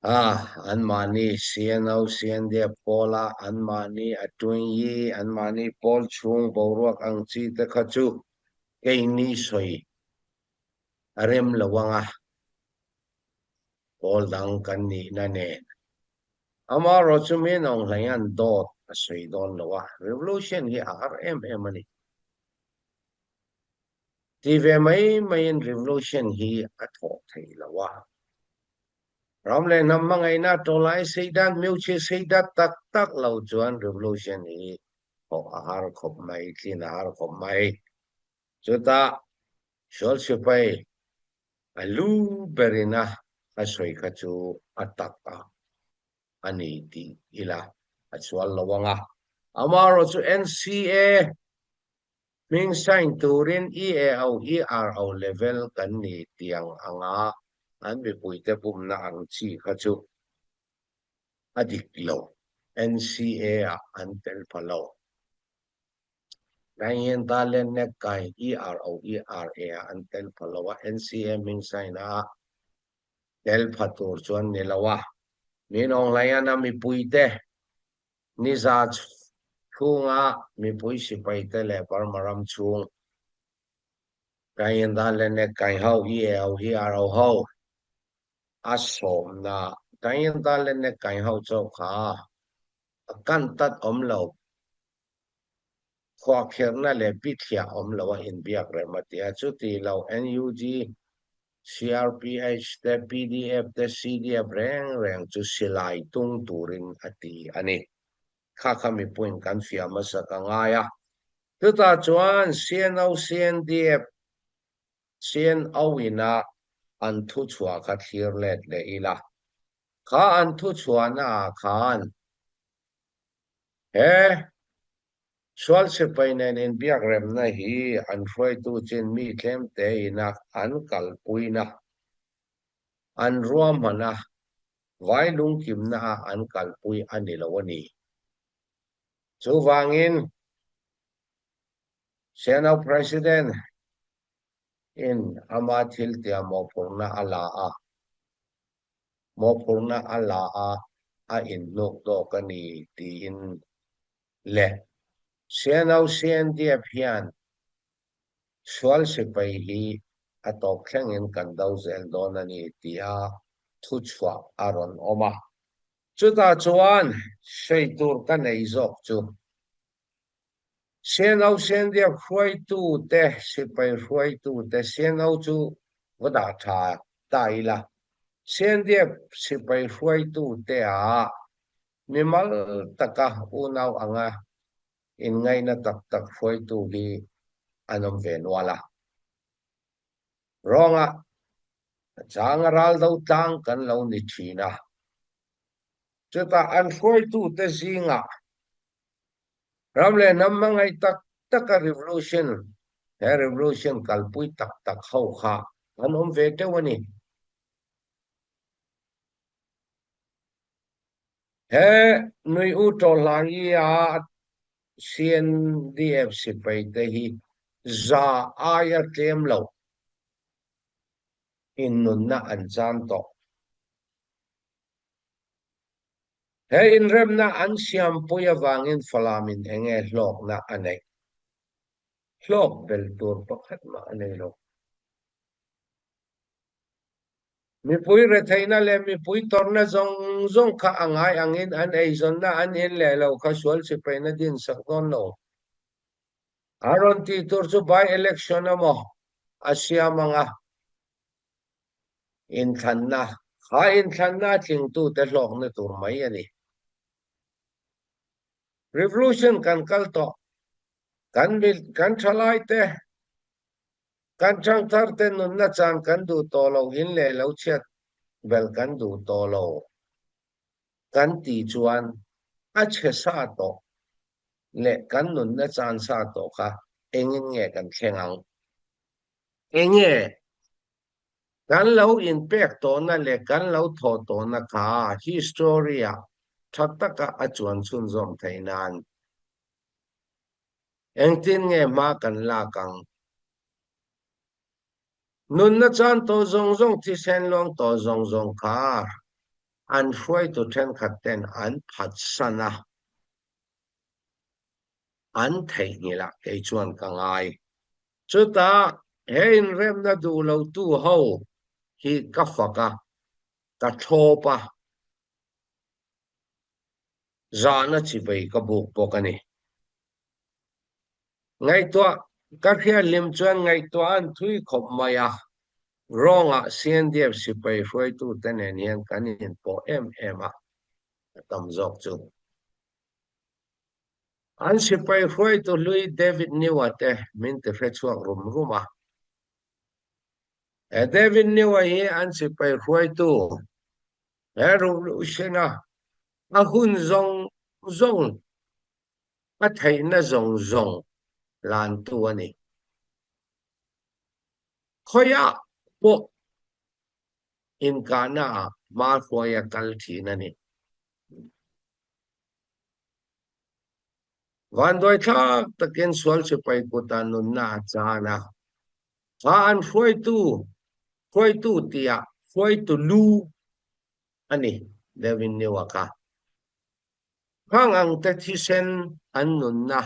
A, anmahni CNO, CNDF pawla anmahni a tuinyi, anmahni pawl chhung boruak ang chi te kha chu keini sawi a rem lo ang a, pawl dang kan nihna nen. Amaherawh chu mi nawng hlei an dawt a sawi dawn lo a, revolution hi a har em em a ni. Ti ve mai maiin revolution hi a thawh thei lo a. Ram leh hnam hmangaihna tawlai sei dat, miuchhi sei dat tak tak lo chuan revolution hi thawh a har khawp mai, tlin a har khawp mai. Chutah sual sipai a lu berin a a sawi kha chu a tak a a ni tih ila a sual lo ang a. Amaherawh chu NCA Hming sign turin EAO, ERO level kan ni tiang anga an mipuite bumna ang chi kha chu a dik lo. NCA ah an tel pha lo. Naihin ta le nek kai ERO, ERA ah an tel pha lo a, NCA hming sign a tel pha tur chuan ni lo a. Min Aung Hlaing-a mipuite Niza chhunga mipui sipaite leh Burma ram chhung Kainda leh Nekkai ho, EAO, ERO ho a sawmna Kainda leh Nekkai ho chauh kha a kan tat awm lo, khuahkhirhna leh bithliah awm lo a inbiak rem a ti a, chuti lo NUG, CRPH te, pdf te, CDF reng reng chu silai tung turin a ti a ni. Kha kha mipuiin kan fiah hmasa ka ngai a. Chutah chuan CNO, CNDF, CNO ina an thuchhuah kha thlir let leh ila. Kha an thuchhuahna ah khan he Sual sipai nen inbiak remna hi an hruaitu chin mi tlem te ina an kalpuina, an ruahmana, vai lungkimna a an kalpui a ni lo a ni. Chuvangin, Senate President in ama thiltia mawhphurhna a la a, mawhphurhna a la a, a inhnuk dawk a ni tiin Le, CNO CNDF hian sual sipai hi a tawp thlengin kan do zel dawn a ni tia thuchhuah a rawn awm a. Chutah chuan sawi tur ka nei zawk chu CNO CNDF hruaitute, sipai hruaitute, CNO chu va dah tha ta ila, CNDF sipai hruaitute ah Mimal taka unau anga inngaihna tak tak hruaitu hi an awm ve nual a. Rawnga changa ral do tlang kan lo ni thin a. Chutah an hruaitute zingah ram leh hnam hmangaih tak taka revolution, he revolution kalpui tak tak ho kha an awm ve teuh a ni. He nui u Tawhlai a CNDF sipai te hi za aia tlem lo in nunna an chan tawh. He inremna an siampui avangin Falam in enge hlawkna a neih? Hlawk bel tur pakhat mah a nei lo. Mipui retheihna leh mipui tawrhna zawng zawng kha a ngai angin an eizawnna an in leh lo kha sual sipaina din sak dawn lo. A rawn tih tur chu by election emaw a siam anga inthlanna kha inthlanna a tlingtute hlawkna tur mai a ni. Revolution kan kal tawh kan kan thalaite Kan ṭhangthar te nunna chan kan duh tawh lo, in leh lo chhiat belh kan duh tawh lo kan tih chuan a chhe sa tawh leh kan nunna chan sa tawh kha engin nge kan thleng ang? Enge kan lo inpek tawhna leh kan lo thawh tawhna kha history-ah ṭha taka a chuan chhunzawm theih nan Engtin nge hma kan lak ang? Nunna chan tawh zawng zawng, thisen luang tawh zawng zawng kha an hruaitu thenkhat ten an phatsan a, an theihnghilh ah kei chuan ka ngai. Chutah he inremna duh lo tu ho hi ka fak a, ka thlawp a, zahna chivei ka buk bawk a ni. Ngaihtuah ka hriathlim chuan ngaihtuah an thui khawp mai a, Rawngah CNDF sipai hruaitute nen hian kan inpawh em em a, a tam zawk chu. An sipai hruaitu hlui David Newa te min ti hrechhuak rum rum a. He David Newa hi an sipai hruaitu he revolution-a a hun zawng zawng a theihna zawng zawng hlantu a ni. Khawiah pawh inkahnaah hma hruaia kal thin a ni. Vanduai thlak takin sual sipai kutah nunna a chan a, kha an hruaitu, hruaitu tihah hruaitu lu a ni Devin Newa kha. Khang ang te thisen an nunna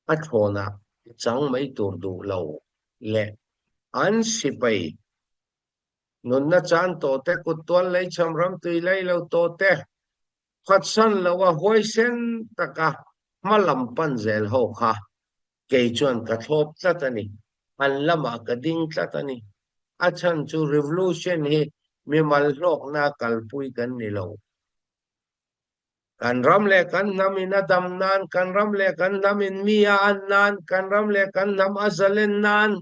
a thlawnah chang mai tur duh lo leh an sipai nunna chan tawh te, kut tual lei cham ram tui lei lo tawh te, phatsan lo a huaisen taka hma lam pan zel ho kha kei chuan ka thlawp tlat a ni, an lamah ka ding tlat a ni. A chhan chu revolution hi mimal hlawkna kalpui kan ni lo. Kan ram leh kan hnam in a dam nan, kan ram leh kan hnam in mi a an nan, kan ram leh kan hnam a zalen nan,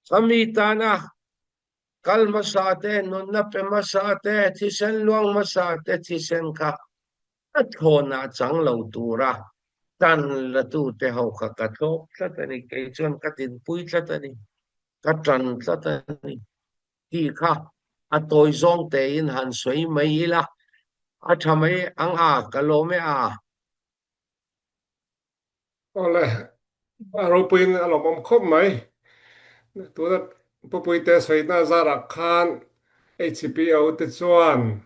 Khami tana kal hmasa te, nunna pe hmasa te, thisen luang hmasa te thisen kha a thlawnah chang lo tura tan la tute ho kha ka thlawp tlat a ni, kei chuan ka dinpui tlat a ni, ka tan tlat a ni tih kha a tawi zawng tein han sawi mai ila a tha mai ang a, ka lawm e a. Awle, a ropuiin a lawmawm khawp mai. Tuna Pupuite sawina zarah khan HPO te chuan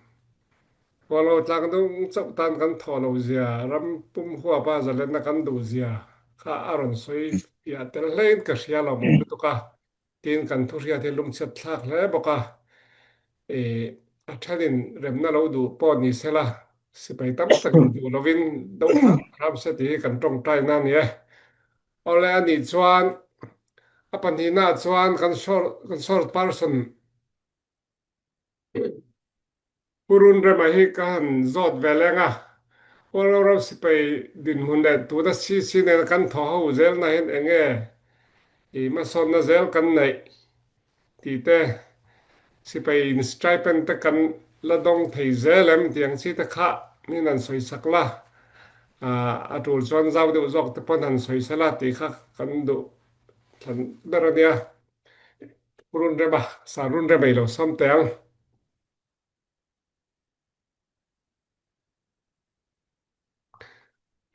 Hualngo tlang dung chauh tan kan thawh loh zia, ram pum huapa zalenna kan duh zia kha a rawn sawi fiah tel hlein ka hria lawmawm lutuk a. Tin, kan thuhriat hi lungchhiat thlak hle bawk a, ih, a thenin remna lo duh pawh ni sela, sipai tam takin duh lovin do hram hram se tih hi kan tawngtaina a ni e. Awle a nih chuan a pahnihnaah chuan kan short kan short person Pu Runrema hi ka han zawt ve leng a, Hualngo ram sipai dinhmun leh tuna CC nena kan thaw ho zelna hian eng nge i hmasawnna zel kan neih tih te, sipai in stipend te kan la dawng thei zel em tih ang chi te kha min han sawi sak la, a tul chuan zau deuh zawk te pawn han sawi sela tih kha kan duh thlan ber a nia. Run rema, sa run rema i lo sawm teh ang.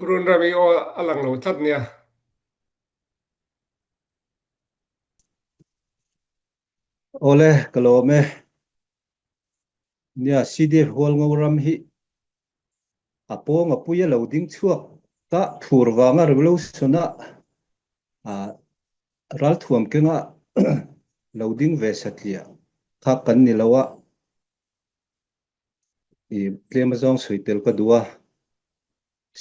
Run rem i aw a lang lo tlat nia. Awle, ka lawm e. Nia, CDF Hualngo ram hi a pawng a pui a lo ding chhuak ta thur vanga revolution a ralthuam kenga lo ding ve satliah kha kan ni lo a, i tlem azawng sawi tel ka duh a.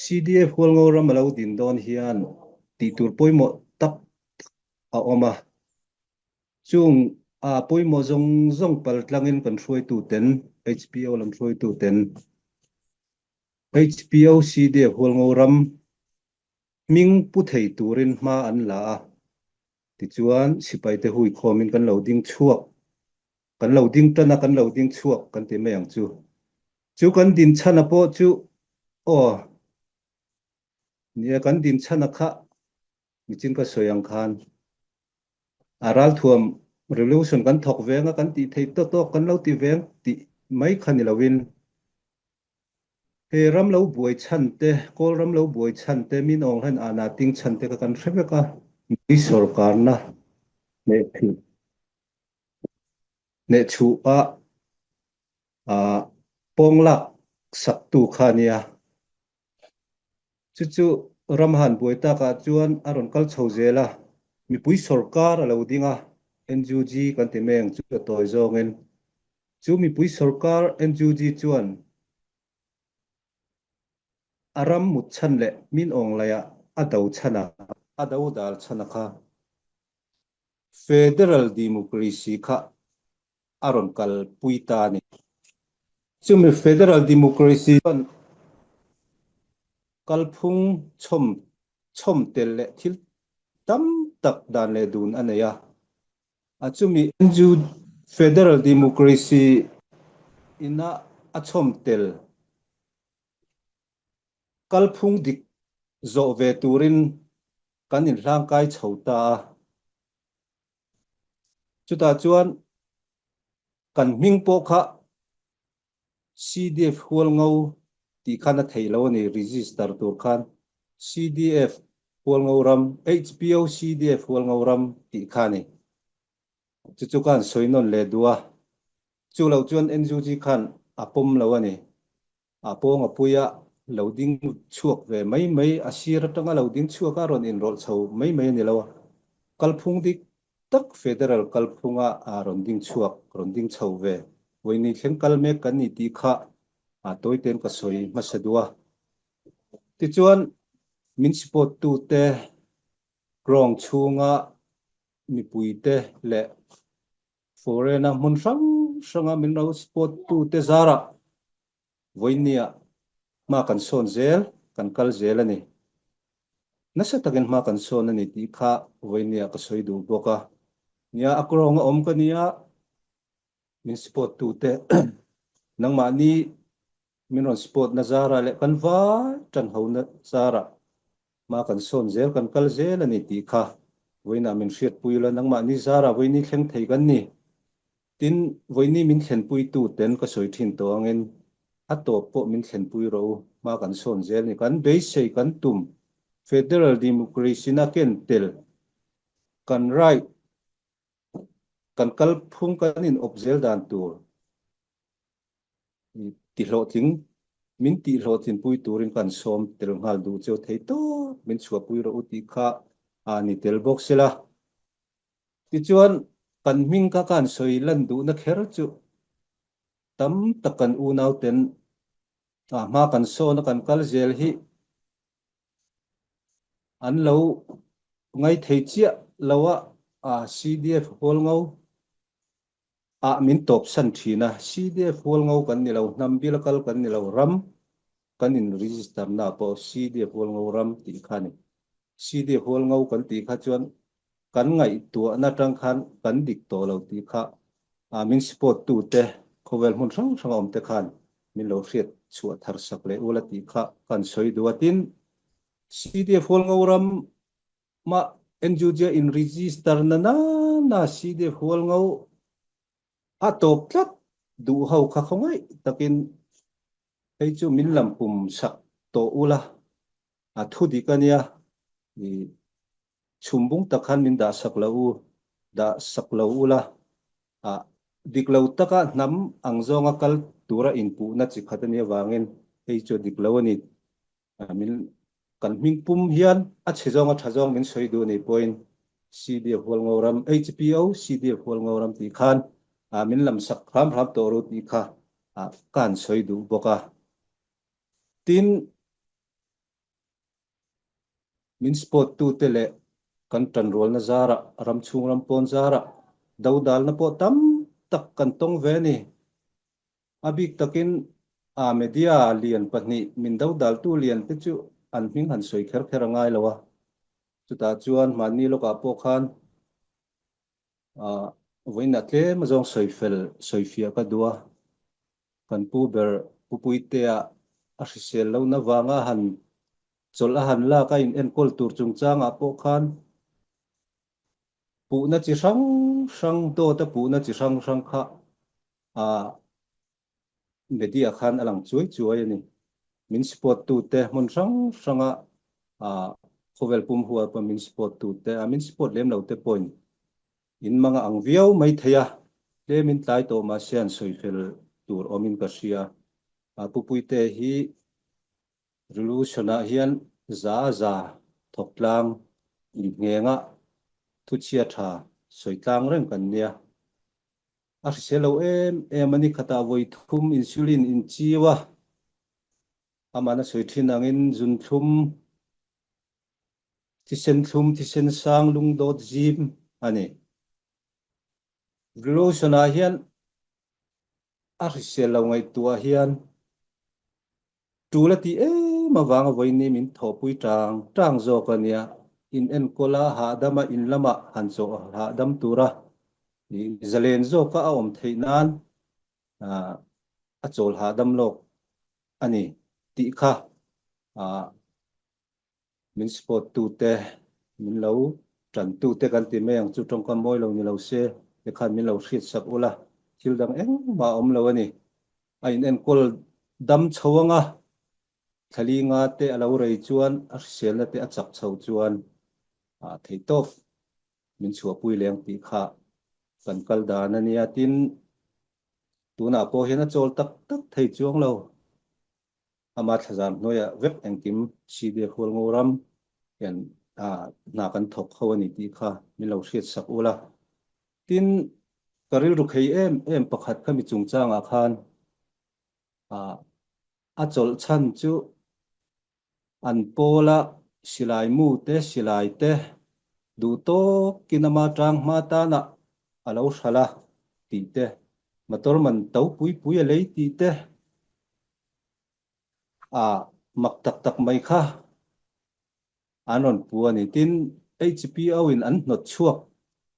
CDF Hualngo ram a lo din dawn hian tih tur pawimawh tak a awm a. Chung a pawimawh zawng zawng pal tlangin kan hruaituten, HPO lam hruaituten, HPO CDF Hualngo ram hming pu thei turin hma an la a, tichuan sipaite hui khawmin kan lo ding chhuak, kan lo ding tan a, kan lo ding chhuak kan ti mai ang chu. Chu kan din chhana pawh chu aw nia kan din chhana kha michin ka sawi ang khan a ralthuam revolution kan thawk veng a kan tih theih tawh tawk kan lo ti veng tih mai kha ni lovin He ram lo buai chhan te, Kawl ram lo buai chhan te, min awng hlen ahna ting chhan te kha kan hre vek a. Mipui sorkarna hneh thih. Hnehchhuh a pawng lak saktu kha a nia. Chu chu ram han buai takah chuan a rawn kal chho zel a, mipui sawrkar a lo ding a, NUG kan ti mai ang chu a tawi zawngin. Chu mipui sawrkar NUG chuan a ram mut chhan leh min awng laiah a do chhan a, a do dal chhan a kha Federal Democracy kha a rawn kalpui ta a ni. Chumi Federal Democracy chuan kalphung chhawm chhawm tel leh thil tam tak dan leh dun a nei a. A chumi chu Federal Democracy ina a chhawm tel kalphung dik zawh ve turin kan inhlangkai chho ta a. Chutah chuan kan hming pawh kha CDF Hualngo tih khan a thei lo a ni, register tur khan CDF Hualngo ram, HPO CDF Hualngo ram tih kha a ni. Chu chu khan sawi nawn leh duh a, chu lo chuan NUG khan a pawm lo a ni. A pawng a pui a, lo ding chhuak ve mai mai, a sir atanga lo ding chhuak a rawn inrawlh chho mai mai a ni lo a, kalphung dik tak Federal kalphunga a rawn ding chhuak, rawn ding chho ve, vawiin thleng kal mek kan ni tih kha a tawite'n ka sawi hmasa duh a. Tichuan, min support tute ground chhunga mipuite leh Foreign-a hmun hrang hranga min lo support tute zarah vawinia hma kan sawn zel, kan kal zel a ni. Nasa takin hma kan sawn a ni tih kha vawinia ka sawi duh bawk a. Nia, a kawng a awm ka nia, min support tute nangmahni min rawn support na zarah leh kan vai tan ho na zarah hma kan sawn zel, kan kal zel a ni tih kha vawiinah min hriatpui ula, nangmahni zarah vawiini thleng thei kan ni. Tin, vawiini min thlenpuitu ten ka sawi thin tawh angin a tawp pawh min thlenpui rawh u, hma kan sawn zel a ni. Kan beisei, kan tum, Federal Democracy-na ken tel, kan right, kan kalphung kan inawp zel dan tur, Tihlawhtling, min tihhlawhtlinpui turin kan sawm tel nghal duh cheu thei tawp, min chhuahpui rawh u tih kha a ni tel bawk sela. Tichuan, kan hming kha kan sawi lan duhna kher chu tam tak kan unauten a hma kan sawna kan kal zel hi an lo ngaithei chiah lo a, CDF Hualngo ah min tawp san thin a, CDF Hualngo kan ni lo, hnam bil a kal kan ni lo, ram kan in register na pawh CDF Hualngo ram tih kha a ni. CDF Hualngo kan tih kha chuan kan ngaihtuahna atang khan kan dik tawh lo tih kha min support tu te khawvel hmun hrang hrang a awm te khan min lo hriat chhuah thar sak leh ula tih kha kan sawi duh a. Tin, CDF Hualngo ram Mah NUG-a in register na na na CDF Hualngo a tawp tlat duh ho kha khawngaih takin hei chu min lam pum sak tawh ula a thu dik a nia i chhumbung tak khan min dah sak lo u dah sak lo ula a dik lo taka hnam ang zawnga kal tura inpuhna chi khat a nih avangin hei chu a dik lo a ni. Min kan hming pum hian a chhe zawng a tha zawng min sawi duh anih pawhin CDF Hualngo ram HPO CDF Hualngo ram tih khan min lam sak hram hram tawh ru tih kha ka han sawi duh bawk a. Tin, min support tute leh kan tanrualna zarah ram chhung ram pawn zarah dodalna pawh tam tak kan tawng ve a ni. A bik takin a media lian pahnih min dodaltu lian te chu an hming han sawi kher kher a ngai lo a. Chutah chuan mahni lawkah pawh khan vawiin ah tlem azawng sawi fel sawi fiah ka duh a. Kan pu ber Pu Puitea a hrisel lohna vanga han chawlh a han lak a in enkawl tur chungchangah pawh khan puhna chi hrang hrang dawt a puhna chi hrang hrang kha a media khan a lang chuai chuai a ni. Min support tute hmun hrang hranga a khawvel pum hual pawh min support tute a min support lem lo te pawhin in manga ang viau mai thei a. Tlemin tlai tawh mahse an sawi fel tur awmin ka hria. Pu Puite hi Revolution-ah hian za a za thawk tlang innghenga thuchhia tha sawi tlang reng kan nia. A hrisel lo em em a ni khatah vawi thum insulin inchiu a, amahna sawi thin angin zunthlum, thisen thlum, thisen sang, lungdawt zim a ni. Revolution-ah hian a hrisel lo ngaihtuah hian Tul a tih em avanga vawiin min thawhpui tang tang zawk a nia. In enkawl a, hahdam a, in lamah han chawh hahdam tura zalen zawka a awm theih nan a chawl hahdam lawk a ni tih kha Min support tute, min lo tan tute kan ti mai ang chu tawngkam mawi lo ni lo se tikhan min lo hriat sak ula, thil dang engmah a awm lo a ni. A in enkawl dam chho anga thlali nga te a lo rei chuan a hriselna te a chak chho chuan theihtawp min chhuahpui leng tih kha kan kal dan a nia. Tin, tunah pawh hian a chawl tak tak thei chuang lo. Ama thlazar hnuaiah vek engkim CBF Hualngo ram hian hna kan thawk ho a ni tih kha min lo hriat sak ula. Tin, ka rilru khei em em pakhat kha mi chungchangah khan a chawlh chhan chu an pawla silai mu te silai te duh tawkin ama tang hma tanah a lo hralh a tih te, motor man to pui pui a lei tih te, A mak tak tak mai kha an rawn pu a ni. Tin, HPO in an hnawt chhuak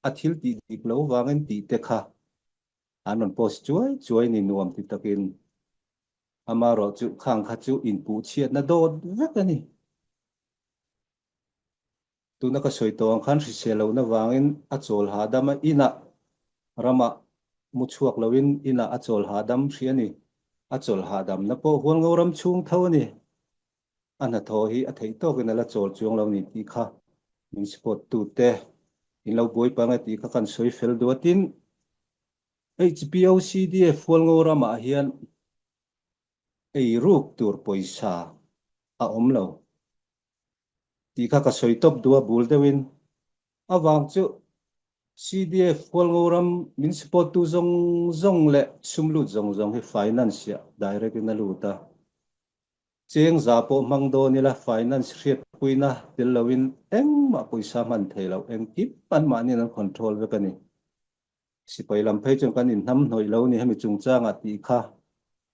a thil tih dik lo vangin tih te kha an rawn post chuai chuai ni nuam ti takin. Amaherawhchu khang kha chu inpuh chhiatna dawt vek a ni. Tuna ka sawi tawh ang khan hrisel lohna vangin a chawl hahdam a, inah ramah mu chhuak loin inah a chawl hahdam hrih a ni. A chawl hahdamna pawh Hualngo ram chhung tho a ni. A hnathawh hi a theih tawkin a la chawl chuang lo ni tih kha min support tute in lo buai pang e tih kha kan sawi fel duh a. Tin, HPOCDF Hualngo ramah hian ei ruk tur pawisa a awm lo. Tih kha ka sawi tawp duh a bul deuhin. Avang chu CDF Hualngo ram min support tu zawng zawng leh sum lut zawng zawng hi finance ah direct in a lut a. Cheng za pawh hmang dawn ila finance hriatpuina tel loin engmah pawisa hman thei loh engkim anmahniin an control vek a ni. Sipai lam phei chuan kan inhnam hnawih lo ni hemi chungchangah tih kha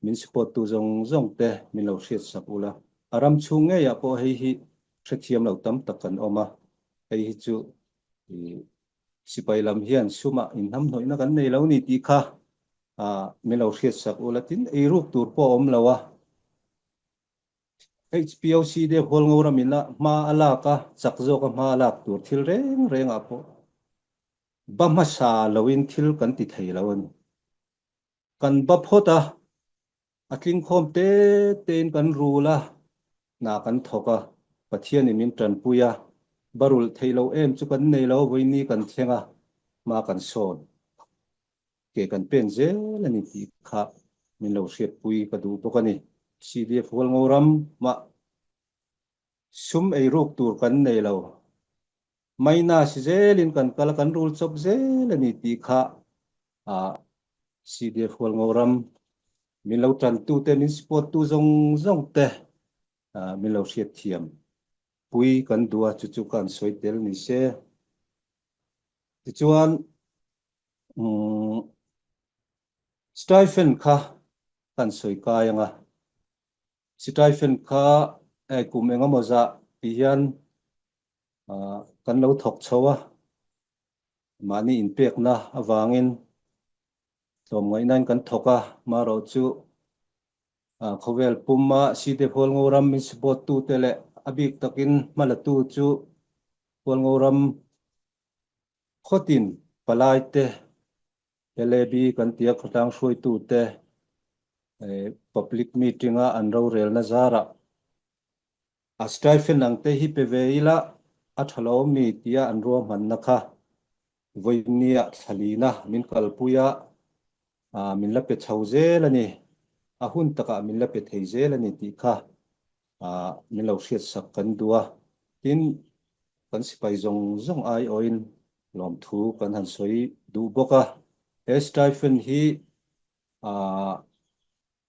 min support tu zawng zawng te min lo hriat sak ula. A ram chhung ngeiah pawh hei hi hrethiam lo tam tak kan awm a, hei hi chu sipai lam hian sumah inhnam hnawihna kan nei lo ni tih kha min lo hriat sak ula tin eiruk tur pawh a awm lo a. HPOC deuh Hualngo ramin a hma a lak a, chak zawka hma a lak tur thil reng rengah pawh Ba hmasa loin thil kan ti thei lo a ni. Kan ba phawt a, a tlingkhawm te tein kan rul a, hna kan thawk a, Pathianin min tanpui a, ba rulh theih loh em chu kan nei lo, vawiini kan thleng a, hma kan sawn. Ke kan pen zel a ni tih kha min lo hriatpui ka duh bawk a ni. CDF Hualngo ram mah sum eiruk tur kan nei lo. Minus zelin kan kal a, kan rul chawp zel a ni tih kha CDF Hualngo ram min lo tantu te, min support tu zawng zawng te min lo hriat thiam pui kan duh a, chu chu ka an sawi tel ni se. Tichuan stipend kha kan sawi kai ang a, stipend kha kum engemaw zah tih hian Kan lo thawk chho a, mahni inpekna avangin tlawmngaihnain kan thawk a, marawh chu khawvel puma Site Hualngo ram min support tute leh a bik takin hmalatu chu Hualngo ram khawtin palaite LAB kan tia khawtlang hruaitute public meeting-a an rorelna zarah A stipend ang te hi pe ve ila a tha lo mi tia an ruahmanna kha vawinia thlalina min kalpui a. Min la pe chho zel a ni, a hun takah min la pe thei zel a ni tih kha min lo hriatsak kan duh a. Tin, kan sipai zawng zawng aiawhin lawmthu kan han sawi duh bawk a. He stipend hi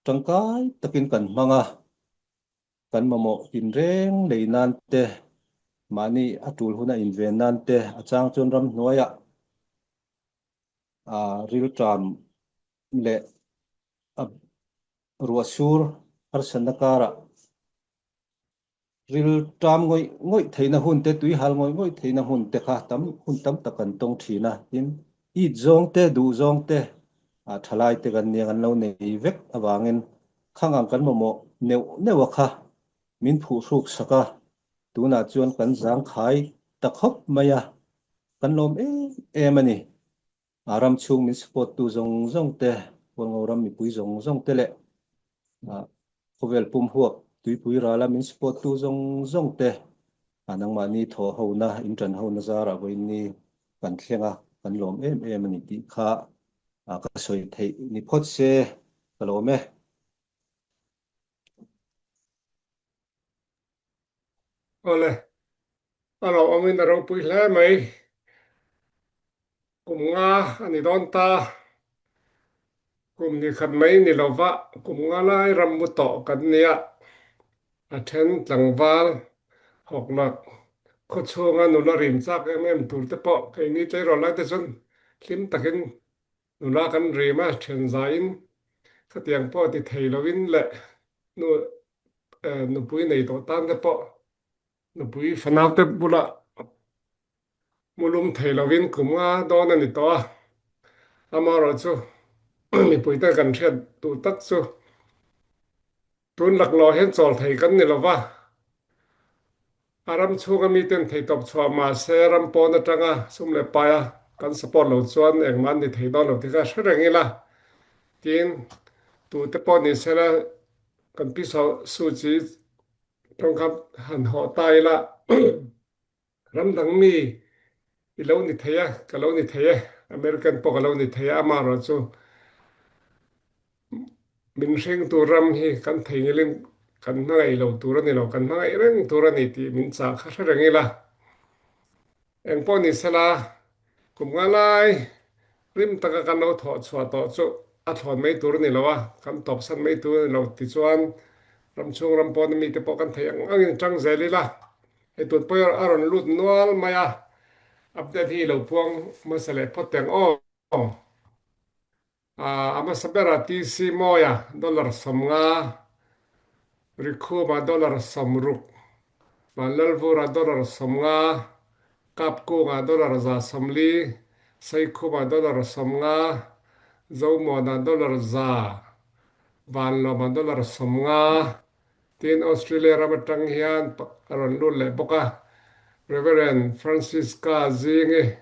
tangkai takin kan hmang a, kan mamawh tinreng lei nan te, mahni a tul huna inven nan te, a chang chuan ramhnuaiah a rilṭam leh a ruahsur harsatna karah rilṭam ngawih ngawih theihna hun te, tuihal ngawih ngawih theihna hun te kha tam hun tam tak kan tawng ṭhin a. Tin, it zawng te, duh zawng te, ṭhalai te kan nia kan lo nei vek avangin khang ang kan mamawh neuh neuh a kha min phuhruk sak a, tunah chuan kan zangkhai ta khawp mai a. Kan lawm em em a ni. A ram chhung min support tu zawng zawng te, Hualngo ram mipui zawng zawng te leh khawvel pum huap tuipui rala min support tu zawng zawng te nangmahni thawh hona, in tan hona zarah vawiinni kan thleng a, kan lawm em em a ni tih kha ka sawi theih ni phawt se ka lawm e. Awle, a lo awmin a ropui hle mai. Kum nga a ni dawn ta. Kum ni khat mai ni lova kum nga lai ram mu tawh kan nia. A then tlangval hawklak khaw chhunga nula rim chak em em tur te pawh keini tleirawl lai te chuan hlim takin Nula kan rim a, then zaiin khatiang pawh ti thei loin leh nu nupui nei tawh tan te pawh nupui fanau te bulah mu lum thei loin kum nga dawn a ni tawh a. Amaherawhchu mipui te kan hriat duh tak chu Tun laklawh hian chawl thei kan ni lo va, a ram chhunga miten theitawp chhuah mahse ram pawn atanga sum leh paia kan support lo chuan engmah an ni thei dawn lo tih kha hre reng ila. Tin, tute pawh ni sela kan pi Suu Kyi tawngkam han hawh ta ila. Ram dang mi i lo ni thei a, ka lo ni thei e, American pawh ka lo ni thei a, amaherawh chu min hringtu ram hi kan theihnghilhin kan hmangaih lo tur a ni lo, kan hmangaih reng tur a ni tih min chah kha hre reng ila. Engpawh ni sela, kum nga lai rim taka kan lo thawh chhuah tawh chu a thlawn mai tur a ni lo a, kan tawpsan mai tur a ni lo tichuan ram chhung ram pawna mite pawh kan theih ang angin tang zel ila. Hei tun pawh a rawn lut nual mai a, update hi i lo puang hmasa leh phawt teh ang aw. A hmasa berah TC Mawia dollar 50, Rikhuma dollar 60, Vanlalvura dollar 50, Kapkunga dollar 140, Saikhuma dollar 50, Zomuana dollar 100, Vanlawma dollar 50, Tin, Australia ram atang hian a rawn lut leh bawk a, Reverend Francisca Zingi,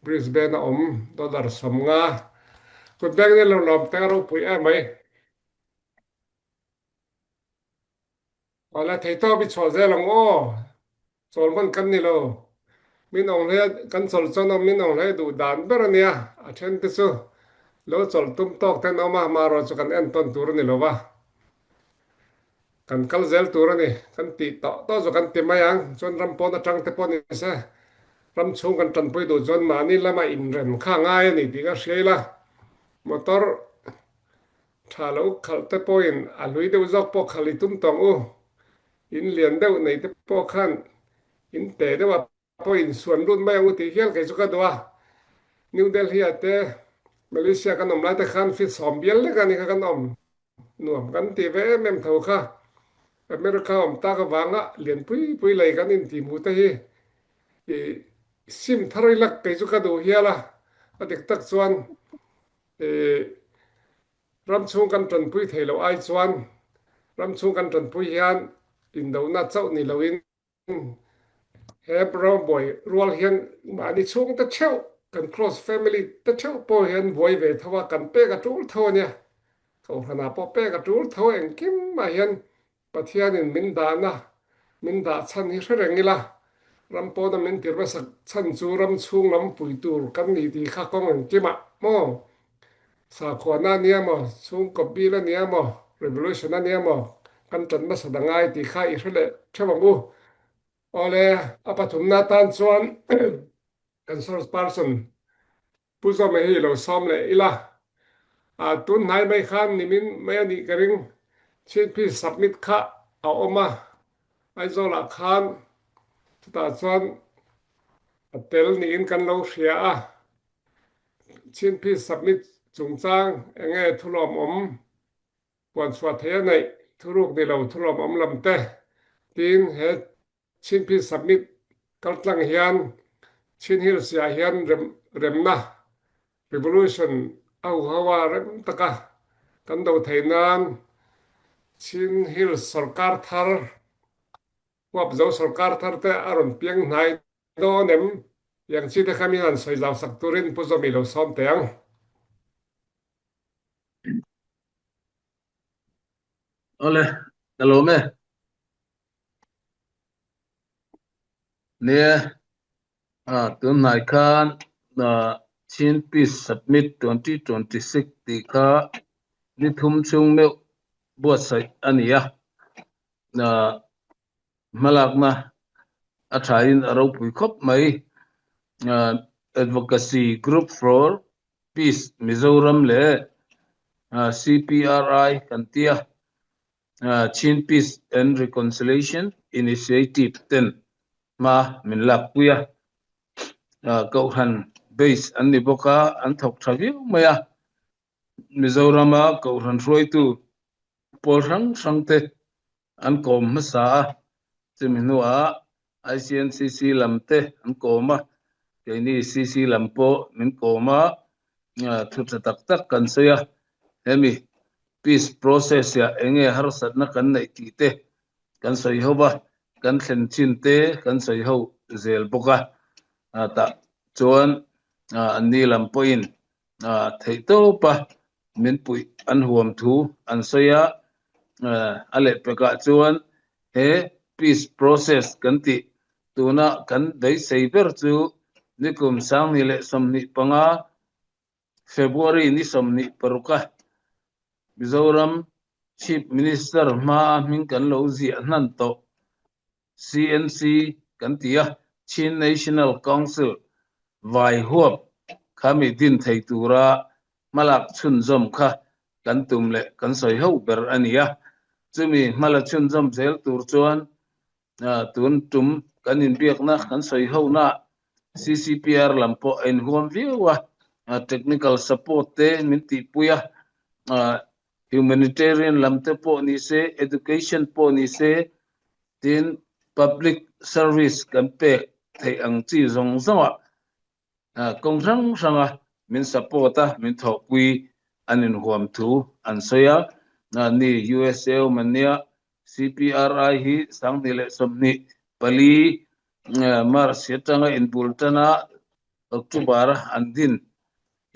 Brisbane a awm, dollar 50. Kut beng ni lo lawm teng a ropui em mai. Awle theitawp i chhuah zel ang aw. Chawl hman kan ni lo. Min awng hle kan chawl chuan awm min awng hle duh dan ber a nia. A then te chu lo chawlh tum tawk ten awm a, marawh chu kan entawn tur a ni lo va. Kan kal zel tur a ni. Kan tih tawh tawh chu kan ti mai ang. Chuan ram pawn atang te pawh ni se, ram chhung kan tanpui duh chuan mahni lama inrem kha ngai a ni tih ka hria ila. Motor tha lo khalh te pawhin a hlui deuh zawk pawh khalh i tum tawng u. In lian deuh nei te pawh khan in te deuh a pawh in suan lut mai ang u tih hial kei chu ka duh a. New Delhi ah te Malaysia kan awm lai te khan fit sawm bial lek a ni kha kan awm nuam kan ti ve em em tho kha. America awm tak avanga lian pui pui lei kan intih hmuh te hi i sim thar ila kei chu ka duh hial a. A dik tak chuan i Ram chhung kan tanpui thei loh ai chuan ram chhung kan tanpui hian indona chauh ni loin he rambuai rual hian mahni chhung te theuh kan close family te theuh pawh hian buai ve tho a, kan pek a tul tho a nia. Kohhranah pawh pek a tul tho engkim ah hian Pathianin min dahna, min dah chhan hi hre reng ila, ram pawna min tir hmasak chhan chu ram chhung lam pui tur kan ni tih kha kawng engkimah maw? Sakhuana a nia maw, chhungkaw bil a nia maw, revolution a nia maw, kan ṭan hmasa da ngai tih kha i hre leh ṭheuh ang u. Awle, a pathumna atan chuan kan source person Pu Zawma hi lo sawm leh ila. A tun hnai mai khan nimin mai a nih ka ring. Chinpi submit kha a awm a, Aizawlah khan chutah chuan a tel niin kan lo hria a. Chinpi submit chungchang eng nge thulawmawm puanchhuah thei a neih thuruk ni lo thulawmawm lam te tiin he Chinpi Summit kaltlang hian Chin Hills ah hian remna, revolution, a huho a rem taka kan do theih nan Chin Hills sorkar thar, huapzo sorkar thar te a rawn piang hnai dawn em? Yang chi te kha min han sawi zau sak turin Pu Zawmi lo sawm teh ang. Awle, ka lawm e. Nia, tun hnai khan Chin Peace Summit 2026 tih kha ni thum chhung meuh buatsaih a ni a. Hmalakna a thain a ropui khawp mai. Advocacy Group for Peace Mizoram leh CPRI kan tia. Chin Peace and Reconciliation Initiative ten hma min lakpui a, Kohhran base an ni bawk a, an thawk tha viau mai a. Mizorama Kohhran hruaitu pawl hrang hrang te an kawm hmasa a, chumi hnuah ICNCC lam te an kawm a, keini CC lam pawh min kawm a, thu tha tak tak kan sawi a, hemi peace process ah eng nge harsatna kan neih tih te kan sawi ho va, kan thlen chin te kan sawi ho zel bawk a, tah chuan anni lam pawhin theihtawpa min puih an huam thu an sawi a, a lehpekah chuan he peace process kan tih tuna kan beisei ber chu nikum 2025 February ni 26 a Mizoram Chief Minister hmaa hming kan lo ziah hnan tawh CNC kan ti a, Chin National Council vai huap kha mi din thei tura hmalak chhunzawm kha kan tum leh kan sawi ho ber a ni a. Chumi hmala chhunzawm zel tur chuan tun tum kan inbiakna kan sawi hona CCPR lam pawh a inhuam viau a, technical support te min tihpui a, Humanitarian lam te pawh ni se, education pawh ni se, tin public service kan pek theih ang chi zawng zawngah kawng hrang hranga min support a, min thawhpui an inhuam thu an sawi a. Ni USA awm an nia, CPRI hi 2024 March atanga inbul tana October-a an din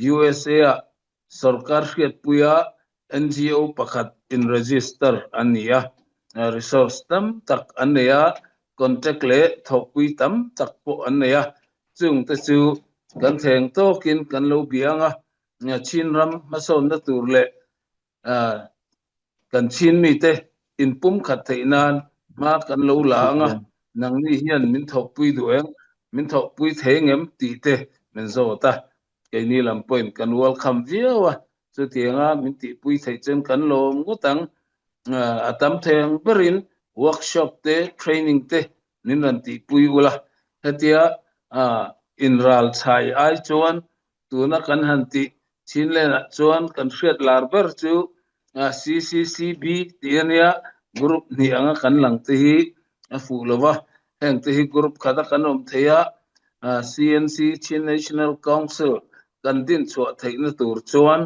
USA-ah Sorkar hriatpuia NGO pakhat in register an ni a, resource tam tak an nei a, contact leh thawhpui tam tak pawh an nei a, chungte chu kan thleng tawkin kan lo biang a, Chin ram hmasawnna tur leh Kan Chin mite inpumkhat theih nan hma kan lo la ang a, nangni hian min thawhpui duh eng, min thawhpui thei ngem tih te min zawt a. Keini lam pawhin kan welcome viau a, chutianga min tihpui theih chuan kan lawm ngawt ang. A tam thei ang berin workshop te, training te min rawn tihpui ula, hetia inral chhai ai chuan Tuna kan han tih Chinland-ah chuan kan hriat lar ber chu CCCB tih a nia, group hnih anga kan lang te hi a fuh lo va, heng te hi group khata kan awm thei a, CNC, Chin National Council, kan din chhuah theihna tur chuan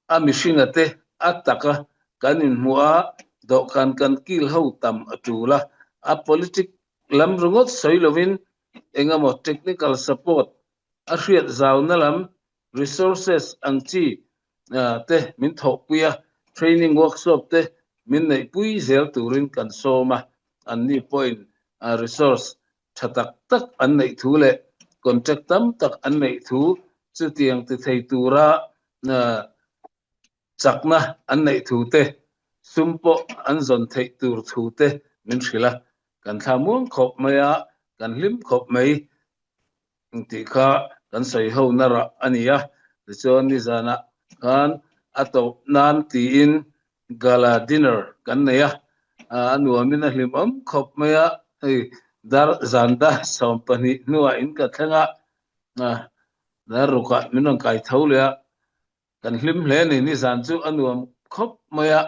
a mihringa te a taka kan inhmuh a, dawhkan kan kil ho tam a tul a, a politic lam ringawt sawi lovin engemaw technical support a hriat zauna lam resources ang chi te min thawhpui a, training workshop te min neihpui zel turin kan sawm a, anni pawhin resource tha tak tak an neih thu leh contract tam tak an neih thu chutiang ti thei tura. Chakna an neih thu te, sum pawh an zawn theih tur thu te min hrilh a, kan thla muang khawp mai a, kan hlim khawp mai tih kha kan sawi ho na rah a ni a. Tichuan nizanah khan a tawp nan tiin gala dinner kan nei a, a nuamin a hlimawm khawp mai a, hei dar zan dar 12 hnuah in ka thleng a, dar rukah min rawn kai tho leh a, Kan hlim hle ni, nizan chu a nuam khawp mai a,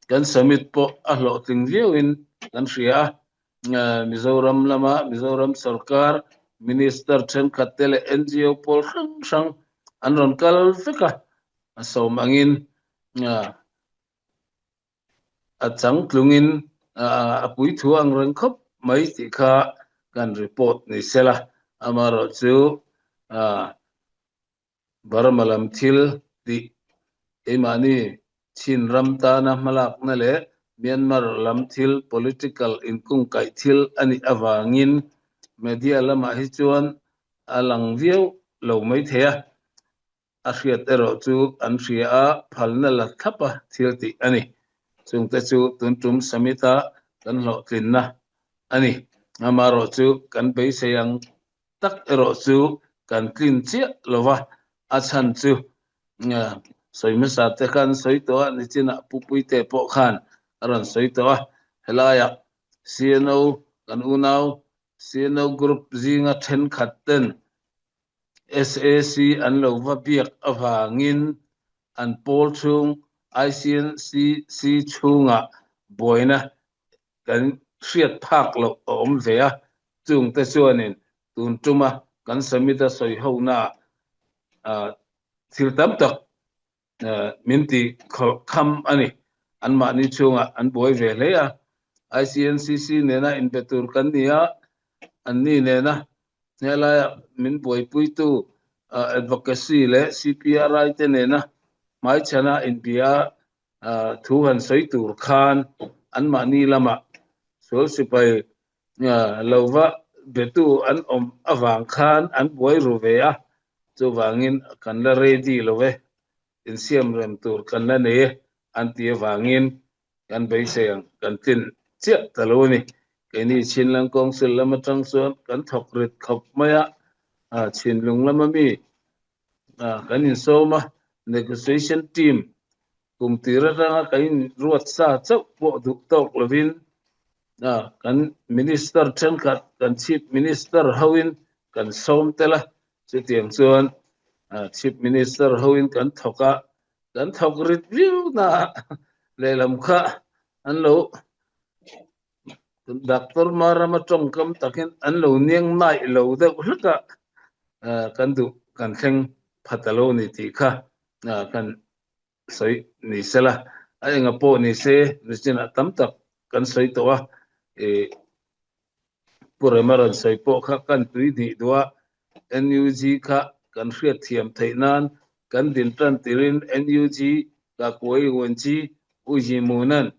kan summit pawh a hlawhtling viauin kan hria a. Mizoram lama Mizoram sorkar Minister thenkhat te leh NGO pawl hrang hrang an rawn kal vek a, a sawm angin a changtlungin a puithu ang reng khawp mai tih kha kan report ni sela, amaherawhchu Burma lam thil tih keimahni Chin ram tana hmalakna leh Myanmar lam thil political inkungkaih thil a nih avangin media lamah hi chuan a lang viau lo maithei a, a hriat erawh chu an hria a, phalna la thlap a thil tih a ni. Chungte chu tun tum summit-a kan hlawhtlinna a ni. Amaherawh chu kan beisei ang tak erawh chu kan tlin chiah lo va, a chhan chu sawi hmasa te khan sawi tawh a, nichinah Pu Puite pawh khan a rawn sawi tawh a, helaiah CNO kan unau CNO group zinga thenkhat ten SAC an lo va biak avangin an pawl chhung ICNCC chhungah buaina kan hriat phak loh a awm ve a, chungte chuanin tun tuma kan summit a sawi honaah thil tam tak min ti khawlhkham a ni. Anmahni chhungah an buai ve hle a, ICNCC nena inbe tur kan ni a, anni nena helaia min buaipuitu Advocacy leh CPRI te nena hmaichhana inbia thu han sawi tur khan anmahni lamah sual sipai lova betu an awm avang khan an buai ru ve a, chuvangin kan la ready lo e, insiam rem tur kan la nei e an ti avangin kan beisei ang kan tlin chiah ta lo a ni. Keini Chinlang Council lam atang chuan kan thawk rit khawp mai a, Chinlung lama mi kan insawm a, negotiation team kum tir atanga kan inruat sa chauh pawh duh tawk lovin kan minister thenkhat kan chief minister hoin kan sawm tel a, chutiang chuan chief minister hoin kan thawk a, kan thawk rit viau na lehlam kha an lo Doctor Marama tawngkam takin an lo niang naih lo deuh hlek a, kan duh kan thleng pha ta lo ni tih kha kan sawi ni sela. A enga pawh ni se nichinah tam tak kan sawi tawh a, Pu Rema rawn sawi pawh kha kan tui hnih duh a, NUG kha kan hriatthiam theih nan kan din tan tirin NUG Kakuai Wenchi U Yimunan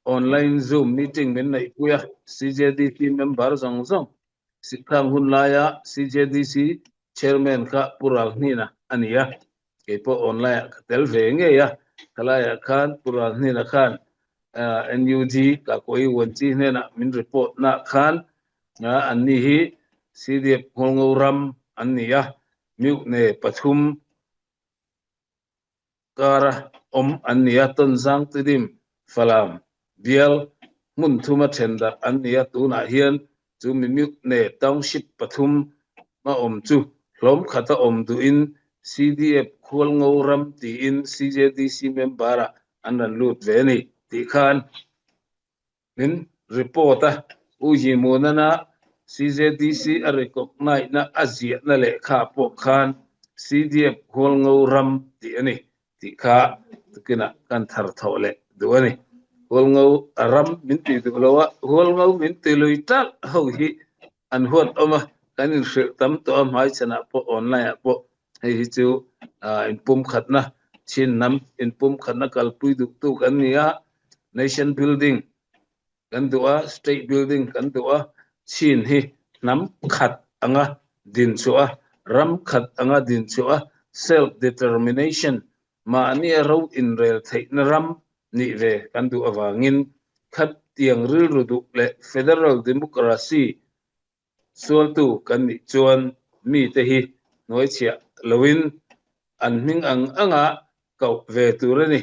Online Zoom meeting min neihpui a, CJDC member zawng zawng Sikhang hun laia CJDC Chairman kha Pu Ralhnina a ni a, kei pawh online ah ka tel ve ngei a, khalaiah khan Pu Ralhnina khan NUG Kakuai Wanchi hnenah min report naah khan anni hi CDF Ngawlngo ram an ni a, Mute pathum kara awm an ni a, Tonzang Tidim, Falam, Bial hmun thuma then darh an ni a, tunah hian chu Mimyukne Township pathum a awm chu hlawm khata awm duhin CDF Khualngo ram tiin CJDC member-ah an rawn lut ve a ni tih khan Min report a, U Yimunana CJDC a recognize-na a ziahna lehkha pawh khan CDF Hualngo ram tih a ni tih kha tukinah kan thar thawh leh duh a ni. Hualngo ram min tih duh lo a, Hualngo min ti lui talh ho hi an huat awm a, kan inhrilh tam tawh a, hmaichhanah pawh online-ah pawh hei hi chu inpumkhatna Chin hnam inpumkhatna kalpui duhtu kan ni a, nation building kan duh a, state building kan duh a, Chin hi hnam khat anga din chhuah a, ram khat anga din chhuah a. Self-determination, mahnia ro inrel theihna ram nih ve kan duh avangin khatiang rilru duh leh federal democracy Sualtu kan nih chuan mite hi hnuaichhiah loin an hming ang anga koh ve tur a ni.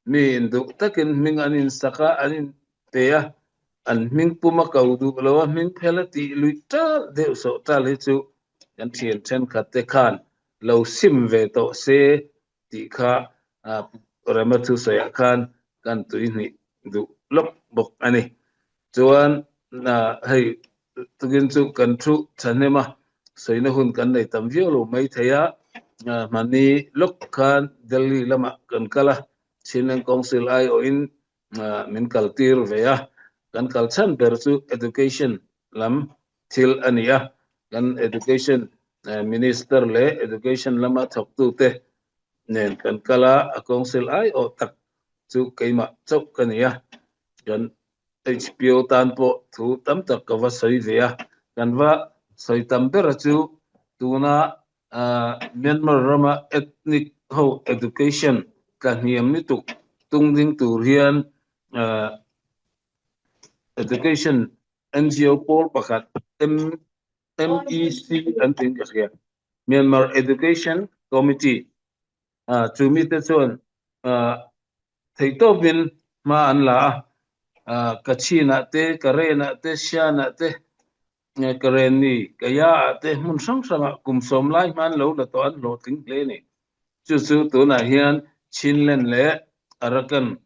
Mi induh takin hming an insak a, an inpe a, an hming puma ko duh lo a hming phel a tih luih tal deuh sawh tal hi chu kan thian thenkhat te khan lo sim ve tawh se tih kha Rema thusawiah khan kan tuihnih duh lawk bawk a ni. Chuan hei tukin chu kan thu thahnem a, sawina hun kan nei tam viau lo mai thei a, hmani lawk khan Delhi lamah kan kal a, Chinland Council aiawhin min kaltir ve a, kan kal chhan ber chu Education lam thil a ni a, kan Education Minister leh Education lama thawktute nen kan kal a, a Council aiawh tak chu keimah chauh ka ni a, kan HPO tan pawh thu tam tak ka va sawi ve a, kan va sawi tam bera chu tuna Myanmar rama ethnic ho education tla hniam lutuk tung ding tur hian education NGO pawl pakhat MEC an tiin ka hria, Myanmar Education Committee, chu mite chuan theihtawpin hma an la a, Kachin-ah te, Karen-ah te, Shan-ah te, Karenni, Kaya-ah te hmun hrang hrangah kum sawm lai hma an lo la tawh an hlawhtling hle a ni. Chu chu tunah hian Chinland leh Arakan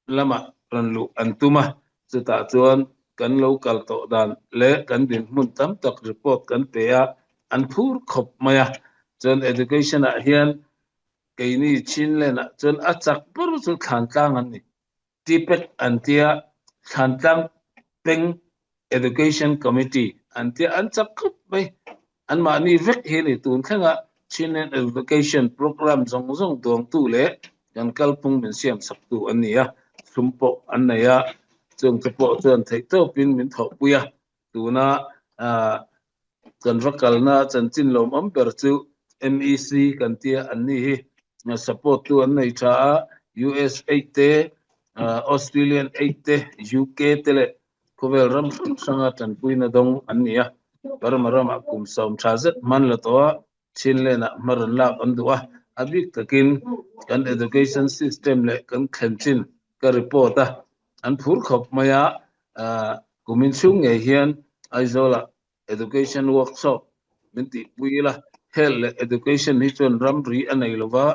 lamah rawn luh an tum a, chutah chuan kan lo kal tawh dan leh kan dinhmun tam tak report kan pe a, an phur khawp mai a. Chuan education ah hian keini Chinland ah chuan a chak ber chu Thlantlang an ni. TPEC an tia, Thlantlang Peng Education Committee an tia, an chak khawp mai. Anmahni vek hi a ni tun thlenga Chinland Education Programme zawng zawng duangtu leh kan kalphung min siamsaktu an ni a, sum pawh an nei a, chungte pawh chuan theihtawpin min thawhpui a, tuna kan va kalna chanchin lawmawm ber chu MEC kan tia an ni hi support tu an nei tha a, US aid te, Australian aid te, UK te leh Khawvel ram hrang hranga tanpuina dawng an ni a, Burma ramah kum sawm tha zet hman la tawh a, Chinland-ah hma rawn lak an duh a, a bik takin kan education system leh kan thlen chin ka report a, an phur khawp mai a, kumin chhung ngei hian Aizawlah education workshop min tihpui ila, health leh education hi chuan ramri a nei lova,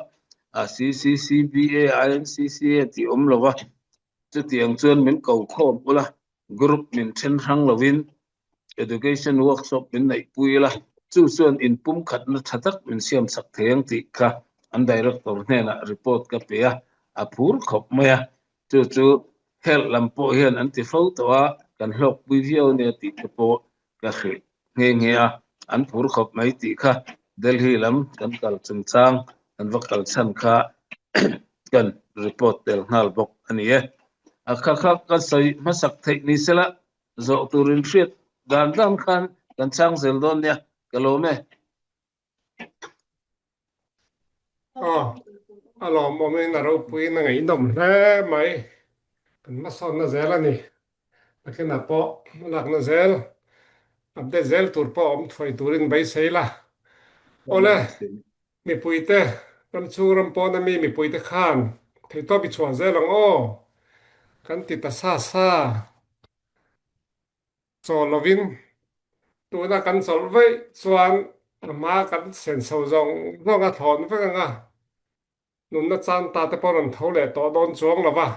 CCCBA, INCCA tih awm lova, Chutiang chuan min ko khawm ula, group min then hrang lovin education workshop min neihpui ila, chu chuan inpumkhatna tha tak min siamsak thei ang tih kha an director hnenah report ka pe a, a phur khawp mai a. Chu chu health lam pawh hian an ti fo tawh a, kan hlawkpui viau ania tih te pawh ka hrilh nghe nghe a, an phur khawp mai tih kha Delhi lam kan kal chungchang kan va kal chhan kha kan report tel nghal bawk a ni e. A kha kha ka sawi hmasak theih ni sela zawh turin hriat dan dan khan kan chhang zel dawn nia, ka lawm e. Aw, a lawmawmin a ropuiin a ngaihnawm hle mai. Kan hmasawnna zel a ni. Nakinah pawh lakna zel, update zel tur pawh awm thuai turin beisei la. Awle, mipuite, ram chhung ram pawna mi mipuite khan theihtawp i chhuah zel ang aw, kan ti ta sa sa. Chawl lovin tuna kan chawlh vaih chuan a hma kan senso zawng zawng a thlawn vek ang a, nunna chan ta te pawh rawn tho leh tawh dawn chuang lo va,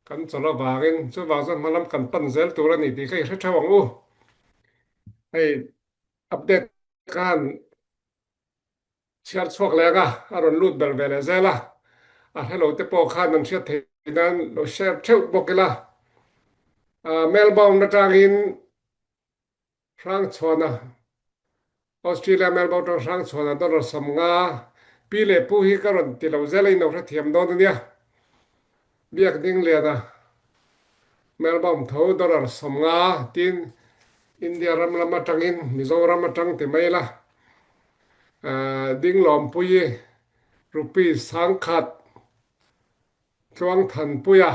kan chawlh avangin chuvang chuan hmalam kan pan zel tur a ni tih kha i hre theuh ang u. Hei update khan Chhiar chhuak leng a, a rawn lut ber ve leh zel a, a hrelo te pawh khan an hriat theih nan lo share theuh bawk ila. Melbourne atangin Hrangchhuana, Australia Melbourne atang Hrangchhuana dollar 50, pi leh pu hi ka rawn ti lo zel a, in lo hrethiam dawn a nia. Biak ding liana Melbourne tho dollar 50 tin India ram lam atangin Mizoram atang ti mai ila. Dinglawmpuii Rupees 10,000, Tluangthanpuia